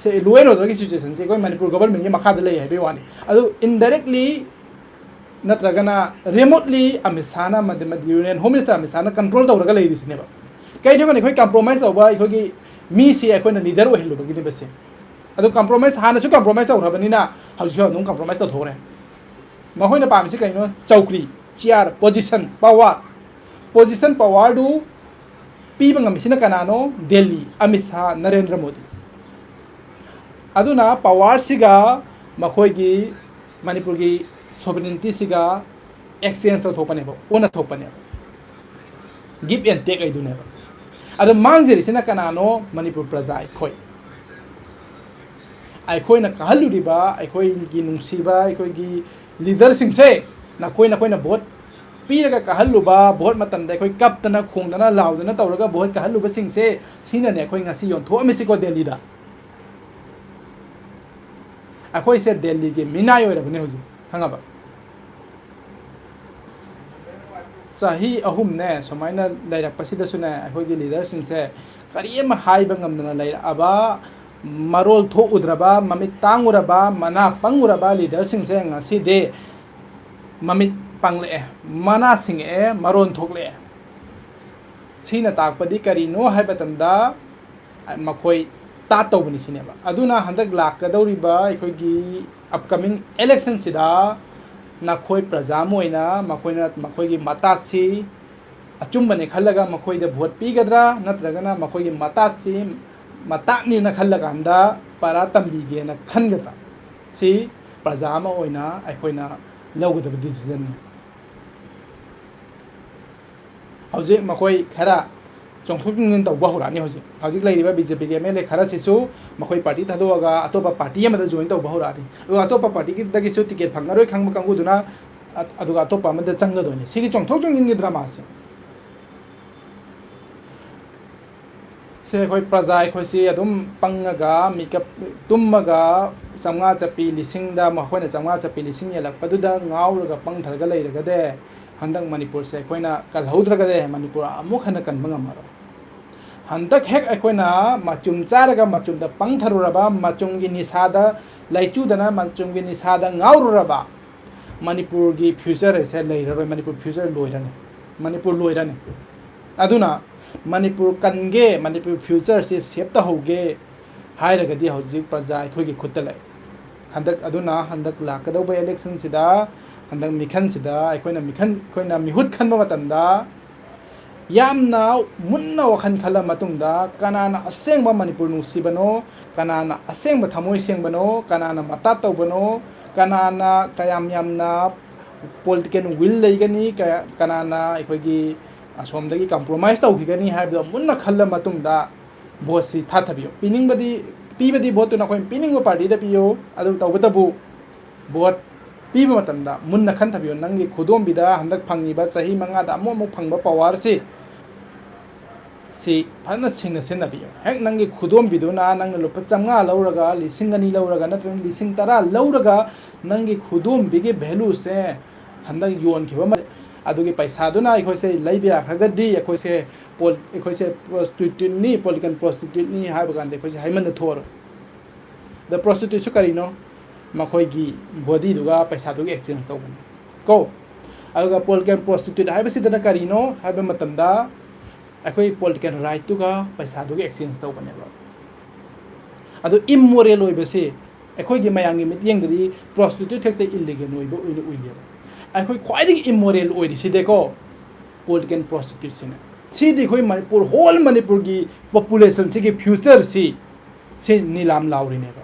law and orderꯒꯤ situationꯁꯦ ꯑꯩꯈꯣꯏ ꯃꯅꯤꯄꯨꯔ governmentꯀꯤ ꯃꯈꯥꯗ ꯂꯩ ꯍꯥꯏꯕꯒꯤ ꯋꯥꯅꯤ꯫ ꯑꯗꯨ indirectly ꯅꯠꯇ꯭ꯔꯒꯅ remotely ꯑꯃꯤꯠ ꯁꯥꯍꯅ, ꯃꯗꯤ, ꯃꯗꯤ Union Home Minister Amit ꯁꯥꯍꯅ control ꯇꯧꯔꯒ ꯂꯩꯔꯤꯁꯤꯅꯦꯕ꯫ ꯀꯩꯒꯤꯅꯣ ꯍꯥꯏꯕꯗ ꯑꯩꯈꯣꯏ compromise ꯇꯧꯕ, ꯑꯩꯈꯣꯏꯒꯤ ꯃꯤꯁꯤ ꯑꯩꯈꯣꯏꯅ leader ꯑꯣꯏꯍꯜꯂꯨꯕꯒꯤꯅꯦꯕ ꯁꯦ꯫ ꯑꯗꯨ compromise, ꯍꯥꯟꯅꯁꯨ compromise ꯇꯧꯈ꯭ꯔꯕꯅꯤꯅ ꯍꯧꯖꯤꯛꯁꯨ ꯑꯗꯨꯝ compromise ꯇꯧꯊꯣꯛꯈ꯭ꯔꯦ꯫ ꯃꯈꯣꯏꯅ ꯄꯥꯝꯃꯤꯁꯤ ꯀꯩꯅꯣ? ꯆꯧꯀ꯭ꯔꯤ, chair, position, power꯫ Position, powerꯗꯨ ꯄꯤꯕ ꯉꯝꯃꯤꯁꯤꯅ ꯀꯅꯥꯅꯣ? ꯗꯦꯜꯂꯤ, ꯑꯃꯤꯠ ꯁꯥꯍ, ꯅꯔꯦꯟꯗ꯭ꯔ ꯃꯣꯗꯤ꯫ ꯑꯗꯨꯅ powerꯁꯤꯒ ꯃꯈꯣꯏꯒꯤ ꯃꯅꯤꯄꯨꯔꯒꯤ sovereigntyꯁꯤꯒ exchange ꯇꯧꯊꯣꯛꯄꯅꯦꯕ, ꯑꯣꯟꯅ ꯊꯣꯛꯄꯅꯦꯕ, give and take ꯍꯥꯏꯗꯨꯅꯦꯕ꯫ ꯑꯗꯣ ꯃꯥꯡꯖꯔꯤꯁꯤꯅ ꯀꯅꯥꯅꯣ? ꯃꯅꯤꯄꯨꯔ ꯄ꯭ꯔꯖꯥ ꯑꯩꯈꯣꯏ꯫ ꯑꯩꯈꯣꯏꯅ ꯀꯥꯍꯜꯂꯨꯔꯤꯕ, ꯑꯩꯈꯣꯏꯒꯤ ꯅꯨꯡꯁꯤꯕ, ꯑꯩꯈꯣꯏꯒꯤ leaderꯁꯤꯡꯁꯦ, ꯅꯈꯣꯏ, ꯅꯈꯣꯏꯅ vote ꯄꯤꯔꯒ ꯀꯥꯍꯜꯂꯨꯕ, vote ꯃꯇꯝꯗ ꯑꯩꯈꯣꯏ ꯀꯞꯇꯅ, ꯈꯣꯡꯗꯅ, ꯂꯥꯎꯗꯅ ꯇꯧꯔꯒ vote ꯀꯥꯍꯜꯂꯨꯕꯁꯤꯡꯁꯦ, ꯁꯤꯅꯅꯦ ꯑꯩꯈꯣꯏ ꯉꯁꯤ ꯌꯣꯟꯊꯣꯛꯑꯝꯃꯤꯁꯤꯀꯣ ꯗꯦꯜꯂꯤꯗ꯫ ꯑꯩꯈꯣꯏꯁꯦ ꯗꯦꯜꯂꯤꯒꯤ ꯃꯤꯅꯥꯏ ꯑꯣꯏꯔꯕꯅꯦ ꯍꯧꯖꯤꯛ, ꯈꯪꯉꯕ? ꯆꯍꯤ ꯑꯍꯨꯝꯅꯦ ꯁꯨꯃꯥꯏꯅ ꯂꯩꯔꯛꯄꯁꯤꯗꯁꯨꯅꯦ, ꯑꯩꯈꯣꯏꯒꯤ ꯂꯤꯗꯔꯁꯤꯡꯁꯦ ꯀꯔꯤ ꯑꯃ ꯍꯥꯏꯕ ꯉꯝꯗꯅ ꯂꯩꯔꯛꯑꯕ, ꯃꯔꯣꯜ ꯊꯣꯛꯎꯗ꯭ꯔꯕ, ꯃꯃꯤꯠ ꯇꯥꯡꯉꯨꯔꯕ, ꯃꯅꯥ ꯄꯪꯉꯨꯔꯕ ꯂꯤꯗꯔꯁꯤꯡꯁꯦ ꯉꯁꯤꯗꯤ ꯃꯃꯤꯠ ꯄꯥꯡꯂꯛꯑꯦ, ꯃꯅꯥ ꯁꯤꯡꯉꯛꯑꯦ, ꯃꯔꯣꯟ ꯊꯣꯛꯂꯛꯑꯦ꯫ ꯁꯤꯅ ꯇꯥꯛꯄꯗꯤ ꯀꯔꯤꯅꯣ ꯍꯥꯏꯕ ꯃꯇꯝꯗ, ꯃꯈꯣꯏ ꯇꯥꯠ ꯇꯧꯕꯅꯤ ꯁꯤꯅꯦꯕ꯫ ꯑꯗꯨꯅ ꯍꯟꯗꯛ ꯂꯥꯛꯀꯗꯧꯔꯤꯕ ꯑꯩꯈꯣꯏꯒꯤ upcoming election ꯁꯤꯗ ꯅꯈꯣꯏ ꯄ꯭ꯔꯖꯥ ꯑꯃ ꯑꯣꯏꯅ ꯃꯈꯣꯏꯅ, ꯃꯈꯣꯏꯒꯤ ꯃꯇꯥꯠꯁꯤ ꯑꯆꯨꯝꯕꯅꯦ ꯈꯜꯂꯒ ꯃꯈꯣꯏꯗ vote ꯄꯤꯒꯗ꯭ꯔꯥ, ꯅꯠꯇ꯭ꯔꯒꯅ ꯃꯈꯣꯏꯒꯤ ꯃꯇꯥꯠꯁꯤ ꯃꯇꯥꯠꯅꯦꯅ ꯈꯜꯂꯀꯥꯟꯗ ꯄꯔꯥ ꯇꯝꯕꯤꯒꯦꯅ ꯈꯟꯒꯗ꯭ꯔꯥ? ꯁꯤ ꯄ꯭ꯔꯖꯥ ꯑꯃ ꯑꯣꯏꯅ ꯑꯩꯈꯣꯏꯅ ꯂꯧꯒꯗꯕ decision ꯅꯤ꯫ ꯍꯧꯖꯤꯛ ꯃꯈꯣꯏ ꯈꯔ ꯆꯣꯡꯊꯣꯛ ꯆꯣꯡꯁꯤꯟ ꯇꯧꯕ ꯍꯧꯔꯛꯑꯅꯤ꯫ ꯍꯧꯖꯤꯛ, ꯍꯧꯖꯤꯛ ꯂꯩꯔꯤꯕ BJP ꯒꯤ MLA ꯈꯔꯁꯤꯁꯨ ꯃꯈꯣꯏ party ꯊꯥꯗꯣꯛꯑꯒ ꯑꯇꯣꯞꯄ party ꯑꯃꯗ join ꯇꯧꯕ ꯍꯧꯔꯛꯑꯅꯤ꯫ ꯑꯗꯨꯒ ꯑꯇꯣꯞꯄ party ꯗꯒꯤꯁꯨ ticket ꯐꯪꯉꯔꯣꯏ ꯈꯪꯕ ꯀꯥꯡꯕꯨꯗꯨꯅ ꯑ-, ꯑꯗꯨꯒ ꯑꯇꯣꯞꯄ ꯑꯃꯗ ꯆꯪꯒꯗꯣꯏꯅꯤ꯫ ꯁꯤꯒꯤ ꯆꯣꯡꯊꯣꯛ ꯆꯣꯡꯁꯤꯟꯒꯤ drama ꯁꯦ, ꯁꯦ ꯑꯩꯈꯣꯏ ꯄ꯭ꯔꯖꯥ ꯑꯩꯈꯣꯏꯁꯤ ꯑꯗꯨꯝ ꯄꯪꯉꯒ, ꯃꯤꯀꯞ ꯇꯨꯝꯃꯒ, ꯆꯥꯝꯃꯉꯥ ꯆꯞꯄꯤ ꯂꯤꯁꯤꯡꯗ, ꯃꯈꯣꯏꯅ ꯆꯥꯝꯃꯉꯥ ꯆꯞꯄꯤ ꯂꯤꯁꯤꯡ ꯌꯦꯜꯂꯛꯄꯗꯨꯗ ꯉꯥꯎꯔꯒ ꯄꯪꯊꯔꯒ ꯂꯩꯔꯒꯗꯤ, ꯍꯟꯗꯛ ꯃꯅꯤꯄꯨꯔꯁꯦ ꯑꯩꯈꯣꯏꯅ ꯀꯜꯍꯧꯗ꯭ꯔꯒꯗꯤ ꯃꯅꯤꯄꯨꯔ ꯑꯃꯨꯛ ꯍꯟꯅ ꯀꯟꯕ ꯉꯝꯃꯔꯣꯏ꯫ ꯍꯟꯗꯛ ꯍꯦꯛ ꯑꯩꯈꯣꯏꯅ ꯃꯆꯨꯝ ꯆꯥꯔꯒ ꯃꯆꯨꯝꯗ ꯄꯪꯊꯔꯨꯔꯕ, ꯃꯆꯨꯝꯒꯤ ꯅꯤꯁꯥꯗ ꯂꯥꯏꯆꯨꯗꯅ ꯃꯆꯨꯝꯒꯤ ꯅꯤꯁꯥꯗ ꯉꯥꯎꯔꯨꯔꯕ, ꯃꯅꯤꯄꯨꯔꯒꯤ future ꯑꯁꯦ ꯂꯩꯔꯔꯣꯏ꯫ ꯃꯅꯤꯄꯨꯔ future ꯂꯣꯏꯔꯅꯤ꯫ ꯃꯅꯤꯄꯨꯔ ꯂꯣꯏꯔꯅꯤ꯫ ꯑꯗꯨꯅ ꯃꯅꯤꯄꯨꯔ ꯀꯟꯒꯦ, ꯃꯅꯤꯄꯨꯔ future ꯁꯦ save ꯇꯧꯍꯧꯒꯦ ꯍꯥꯏꯔꯒꯗꯤ ꯍꯧꯖꯤꯛ ꯄ꯭ꯔꯖꯥ ꯑꯩꯈꯣꯏꯒꯤ ꯈꯨꯠꯇ ꯂꯩ꯫ ꯍꯟꯗꯛ, ꯑꯗꯨꯅ ꯍꯟꯗꯛ ꯂꯥꯛꯀꯗꯧꯕ election ꯁꯤꯗ, ꯍꯟꯗꯛ ꯃꯤꯈꯜꯁꯤꯗ ꯑꯩꯈꯣꯏꯅ ꯃꯤꯈꯜ, ꯑꯩꯈꯣꯏꯅ ꯃꯤꯍꯨꯠ ꯈꯟꯕ ꯃꯇꯝꯗ ꯌꯥꯝꯅ ꯃꯨꯟꯅ ꯋꯥꯈꯜ ꯈꯜꯂ ꯃꯇꯨꯡꯗ ꯀꯅꯥꯅ ꯑꯁꯦꯡꯕ ꯃꯅꯤꯄꯨꯔ ꯅꯨꯡꯁꯤꯕꯅꯣ, ꯀꯅꯥꯅ ꯑꯁꯦꯡꯕ ꯊꯃꯣꯏ ꯁꯦꯡꯕꯅꯣ, ꯀꯅꯥꯅ ꯃꯇꯥ ꯇꯧꯕꯅꯣ, ꯀꯅꯥꯅ ꯀꯌꯥꯝ ꯌꯥꯝꯅ political will ꯂꯩꯒꯅꯤ, ꯀꯌꯥ-, ꯀꯅꯥꯅ ꯑꯩꯈꯣꯏꯒꯤ ꯑꯁꯣꯝꯗꯒꯤ compromise ꯇꯧꯈꯤꯒꯅꯤ ꯍꯥꯏꯕꯗꯣ ꯃꯨꯟꯅ ꯈꯜꯂ ꯃꯇꯨꯡꯗ vote ꯁꯤ ꯊꯥꯊꯕꯤꯌꯨ꯫ ꯄꯤꯅꯤꯡꯕꯗꯤ, ꯄꯤꯕꯗꯤ vote ꯇꯨ ꯅꯈꯣꯏꯅ ꯄꯤꯅꯤꯡꯕ party ꯗ ꯄꯤꯌꯨ꯫ ꯑꯗꯨ ꯇꯧꯕꯇꯕꯨ vote ꯄꯤꯕ ꯃꯇꯝꯗ ꯃꯨꯟꯅ ꯈꯟꯊꯕꯤꯌꯨ꯫ ꯅꯪꯒꯤ ꯈꯨꯗꯣꯝꯕꯤꯗ ꯍꯟꯗꯛ ꯐꯪꯉꯤꯕ ꯆꯍꯤ ꯃꯉꯥꯗ ꯑꯃꯨꯛ ꯑꯃꯨꯛ ꯐꯪꯕ power ꯁꯤ, ꯁꯤ ꯐꯖꯅ ꯁꯤꯡꯅ ꯁꯤꯖꯤꯟꯅꯕꯤꯌꯨ꯫ ꯍꯦꯛ ꯅꯪꯒꯤ ꯈꯨꯗꯣꯝꯕꯤꯗꯨꯅ ꯅꯪꯅ ꯂꯨꯄꯥ ꯆꯥꯝꯃꯉꯥ ꯂꯧꯔꯒ, ꯂꯤꯁꯤꯡ ꯑꯅꯤ ꯂꯧꯔꯒ, ꯅꯠꯇ꯭ꯔꯒ ꯂꯤꯁꯤꯡ ꯇꯔꯥ ꯂꯧꯔꯒ, ꯅꯪꯒꯤ ꯈꯨꯗꯣꯝꯕꯤꯒꯤ value ꯁꯦ ꯍꯟꯗꯛ ꯌꯣꯟꯈꯤꯕ ꯑꯃ, ꯑꯗꯨꯒꯤ ꯄꯩꯁꯥꯗꯨꯅ ꯑꯩꯈꯣꯏꯁꯦ ꯂꯩꯕ ꯌꯥꯈ꯭ꯔꯒꯗꯤ ꯑꯩꯈꯣꯏꯁꯦ ꯄꯣꯜ ꯑꯩꯈꯣꯏꯁꯦ ꯄ꯭ꯔꯣꯁꯇꯤꯇ꯭ꯌꯨꯠꯅꯤ, ꯄꯣꯂꯤꯇꯤꯀꯦꯜ ꯄ꯭ꯔꯣꯁꯇꯤꯇ꯭ꯌꯨꯠꯅꯤ ꯍꯥꯏꯕ ꯀꯥꯟꯗ ꯑꯩꯈꯣꯏꯁꯦ ꯍꯥꯏꯃꯟꯗ ꯊꯣꯛꯑꯔꯣꯏ꯫ ꯑꯗ ꯄ꯭ꯔꯣꯁꯇꯤꯇ꯭ꯌꯨꯠꯁꯨ ꯀꯔꯤꯅꯣ? ꯃꯈꯣꯏꯒꯤ ꯕꯣꯗꯤꯗꯨꯒ ꯄꯩꯁꯥꯗꯨꯒ ꯑꯦꯛꯆꯦꯟꯖ ꯇꯧꯕꯅꯤ ꯀꯣ꯫ ꯑꯗꯨꯒ ꯄꯣꯂꯤꯇꯤꯀꯦꯜ ꯄ꯭ꯔꯣꯁꯇꯤꯇ꯭ꯌꯨꯠ ꯍꯥꯏꯕꯁꯤꯗꯅ ꯀꯔꯤꯅꯣ ꯍꯥꯏꯕ ꯃꯇꯝꯗ ꯑꯩꯈꯣꯏ ꯄꯣꯂꯤꯇꯤꯀꯦꯜ ꯔꯥꯏꯠꯇꯨꯒ ꯄꯩꯁꯥꯗꯨꯒ ꯑꯦꯛꯆꯦꯟꯖ ꯇꯧꯕꯅꯦꯕ꯫ ꯑꯗꯣ ꯏꯝꯃꯣꯔꯦꯜ ꯑꯣꯏꯕꯁꯦ ꯑꯩꯈꯣꯏꯒꯤ ꯃꯌꯥꯝꯒꯤ ꯃꯤꯠꯌꯦꯡꯗꯗꯤ ꯄ꯭ꯔꯣꯁꯇꯤꯇ꯭ꯌꯨꯠ ꯈꯛꯇ ꯏꯜꯂꯤꯒꯦꯜ ꯑꯣꯏꯕ ꯑꯣꯏꯅ ꯎꯏꯌꯦꯕ꯫ ꯑꯩꯈꯣꯏ ꯈ꯭ꯋꯥꯏꯗꯒꯤ ꯏꯝꯃꯣꯔꯦꯜ ꯑꯣꯏꯔꯤꯁꯤꯗꯤꯀꯣ ꯄꯣꯂꯤꯇꯤꯀꯦꯜ ꯄ꯭ꯔꯣꯁꯇꯤꯇ꯭ꯌꯨꯠꯁꯤꯅ꯫ ꯁꯤꯗꯤ ꯑꯩꯈꯣꯏ ꯃꯅꯤꯄꯨꯔ, ꯍꯣꯜ ꯃꯅꯤꯄꯨꯔꯒꯤ ꯄꯣꯄꯨꯂꯦꯁꯟꯁꯤꯒꯤ ꯐ꯭ꯌꯨꯆꯔꯁꯤ ꯁꯤ ꯅꯤꯂꯥꯝ ꯂꯥꯎꯔꯤꯅꯦꯕ꯫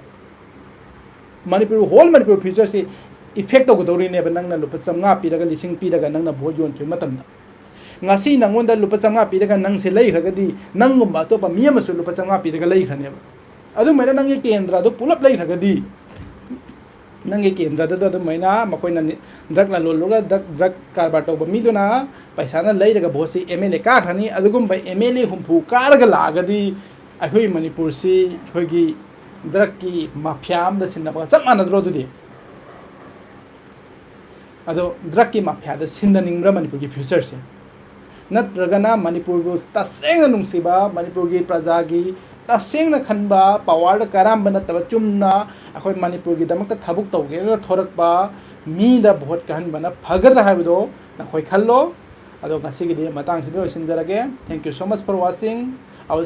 ꯃꯅꯤꯄꯨꯔ, ꯍꯣꯜ ꯃꯅꯤꯄꯨꯔ ꯐ꯭ꯌꯨꯆꯔꯁꯤ ꯏꯐꯦꯛ ꯇꯧꯒꯗꯧꯔꯤꯅꯦꯕ꯫ ꯅꯪꯅ ꯂꯨꯄꯥ ꯆꯥꯝꯃꯉꯥ ꯄꯤꯔꯒ, ꯂꯤꯁꯤꯡ ꯄꯤꯔꯒ ꯅꯪꯅ ꯚꯣꯠ ꯌꯣꯟꯈꯤꯕ ꯃꯇꯝꯗ, ꯉꯁꯤ ꯅꯪꯉꯣꯟꯗ ꯂꯨꯄꯥ ꯆꯥꯝꯃꯉꯥ ꯄꯤꯔꯒ ꯅꯪꯁꯦ ꯂꯩꯈ꯭ꯔꯒꯗꯤ ꯅꯪꯒꯨꯝꯕ ꯑꯇꯣꯞꯄ ꯃꯤ ꯑꯃꯁꯨ ꯂꯨꯄꯥ ꯆꯥꯝꯃꯉꯥ ꯄꯤꯔꯒ ꯂꯩꯈ꯭ꯔꯅꯦꯕ꯫ ꯑꯗꯨꯃꯥꯏꯅ ꯅꯪꯒꯤ ꯀꯦꯟꯗ꯭ꯔꯗꯣ ꯄꯨꯂꯞ ꯂꯩꯈ꯭ꯔꯒꯗꯤ, ꯅꯪꯒꯤ ꯀꯦꯟꯗ꯭ꯔꯗꯨꯗ ꯑꯗꯨꯃꯥꯏꯅ ꯃꯈꯣꯏꯅ ꯗ꯭ꯔꯒ ꯂꯂꯣꯜꯂꯒ ꯗ꯭ꯔꯒ, ꯗ꯭ꯔꯒ ꯀꯔꯕꯥꯔ ꯇꯧꯕ ꯃꯤꯗꯨꯅ ꯄꯩꯁꯥꯅ ꯂꯩꯔꯒ ꯚꯣꯠꯁꯤ ꯑꯦꯝ ꯑꯦꯜ ꯑꯦ ꯀꯥꯈ꯭ꯔꯅꯤ꯫ ꯑꯗꯨꯒꯨꯝꯕ ꯑꯦꯝ ꯑꯦꯜ ꯑꯦ ꯍꯨꯝꯐꯨ ꯀꯥꯔꯒ ꯂꯥꯛꯑꯒꯗꯤ ꯑꯩꯈꯣꯏ ꯃꯅꯤꯄꯨꯔꯁꯤ ꯑꯩꯈꯣꯏꯒꯤ ꯗ꯭ꯔꯒꯀꯤ ꯃꯥꯐꯤꯌꯥ ꯑꯃꯗ ꯁꯤꯟꯅꯕꯒ ꯆꯞ ꯃꯥꯟꯅꯗ꯭ꯔꯣ ꯑꯗꯨꯗꯤ? ꯑꯗꯣ ꯗ꯭ꯔꯒꯀꯤ ꯃꯥꯐꯤꯌꯥꯗ ꯁꯤꯟꯅꯅꯤꯡꯕ꯭ꯔꯥ ꯃꯅꯤꯄꯨꯔꯒꯤ ꯐ꯭ꯌꯨꯆꯔꯁꯦ? ꯅꯠꯇ꯭ꯔꯒꯅ ꯃꯅꯤꯄꯨꯔꯕꯨ ꯇꯁꯦꯡꯅ ꯅꯨꯡꯁꯤꯕ, ꯃꯅꯤꯄꯨꯔꯒꯤ ꯄ꯭ꯔꯖꯥꯒꯤ ꯇꯁꯦꯡꯅ ꯈꯟꯕ, ꯄꯋꯥꯔꯗ ꯀꯔꯝꯕ ꯅꯠꯇꯕ ꯆꯨꯝꯅ ꯑꯩꯈꯣꯏ ꯃꯅꯤꯄꯨꯔꯒꯤꯗꯃꯛꯇ ꯊꯕꯛ ꯇꯧꯒꯦꯅ ꯊꯣꯔꯛꯄ ꯃꯤꯗ ꯚꯣꯠ ꯀꯥꯍꯟꯕꯅ ꯐꯒꯗ꯭ꯔꯥ ꯍꯥꯏꯕꯗꯣ ꯅꯈꯣꯏ ꯈꯜꯂꯣ꯫ ꯑꯗꯣ ꯉꯁꯤꯒꯤꯗꯤ ꯃꯇꯥꯡꯁꯤꯗ ꯂꯣꯏꯁꯤꯟꯖꯔꯒꯦ꯫ Thank you so much for watching.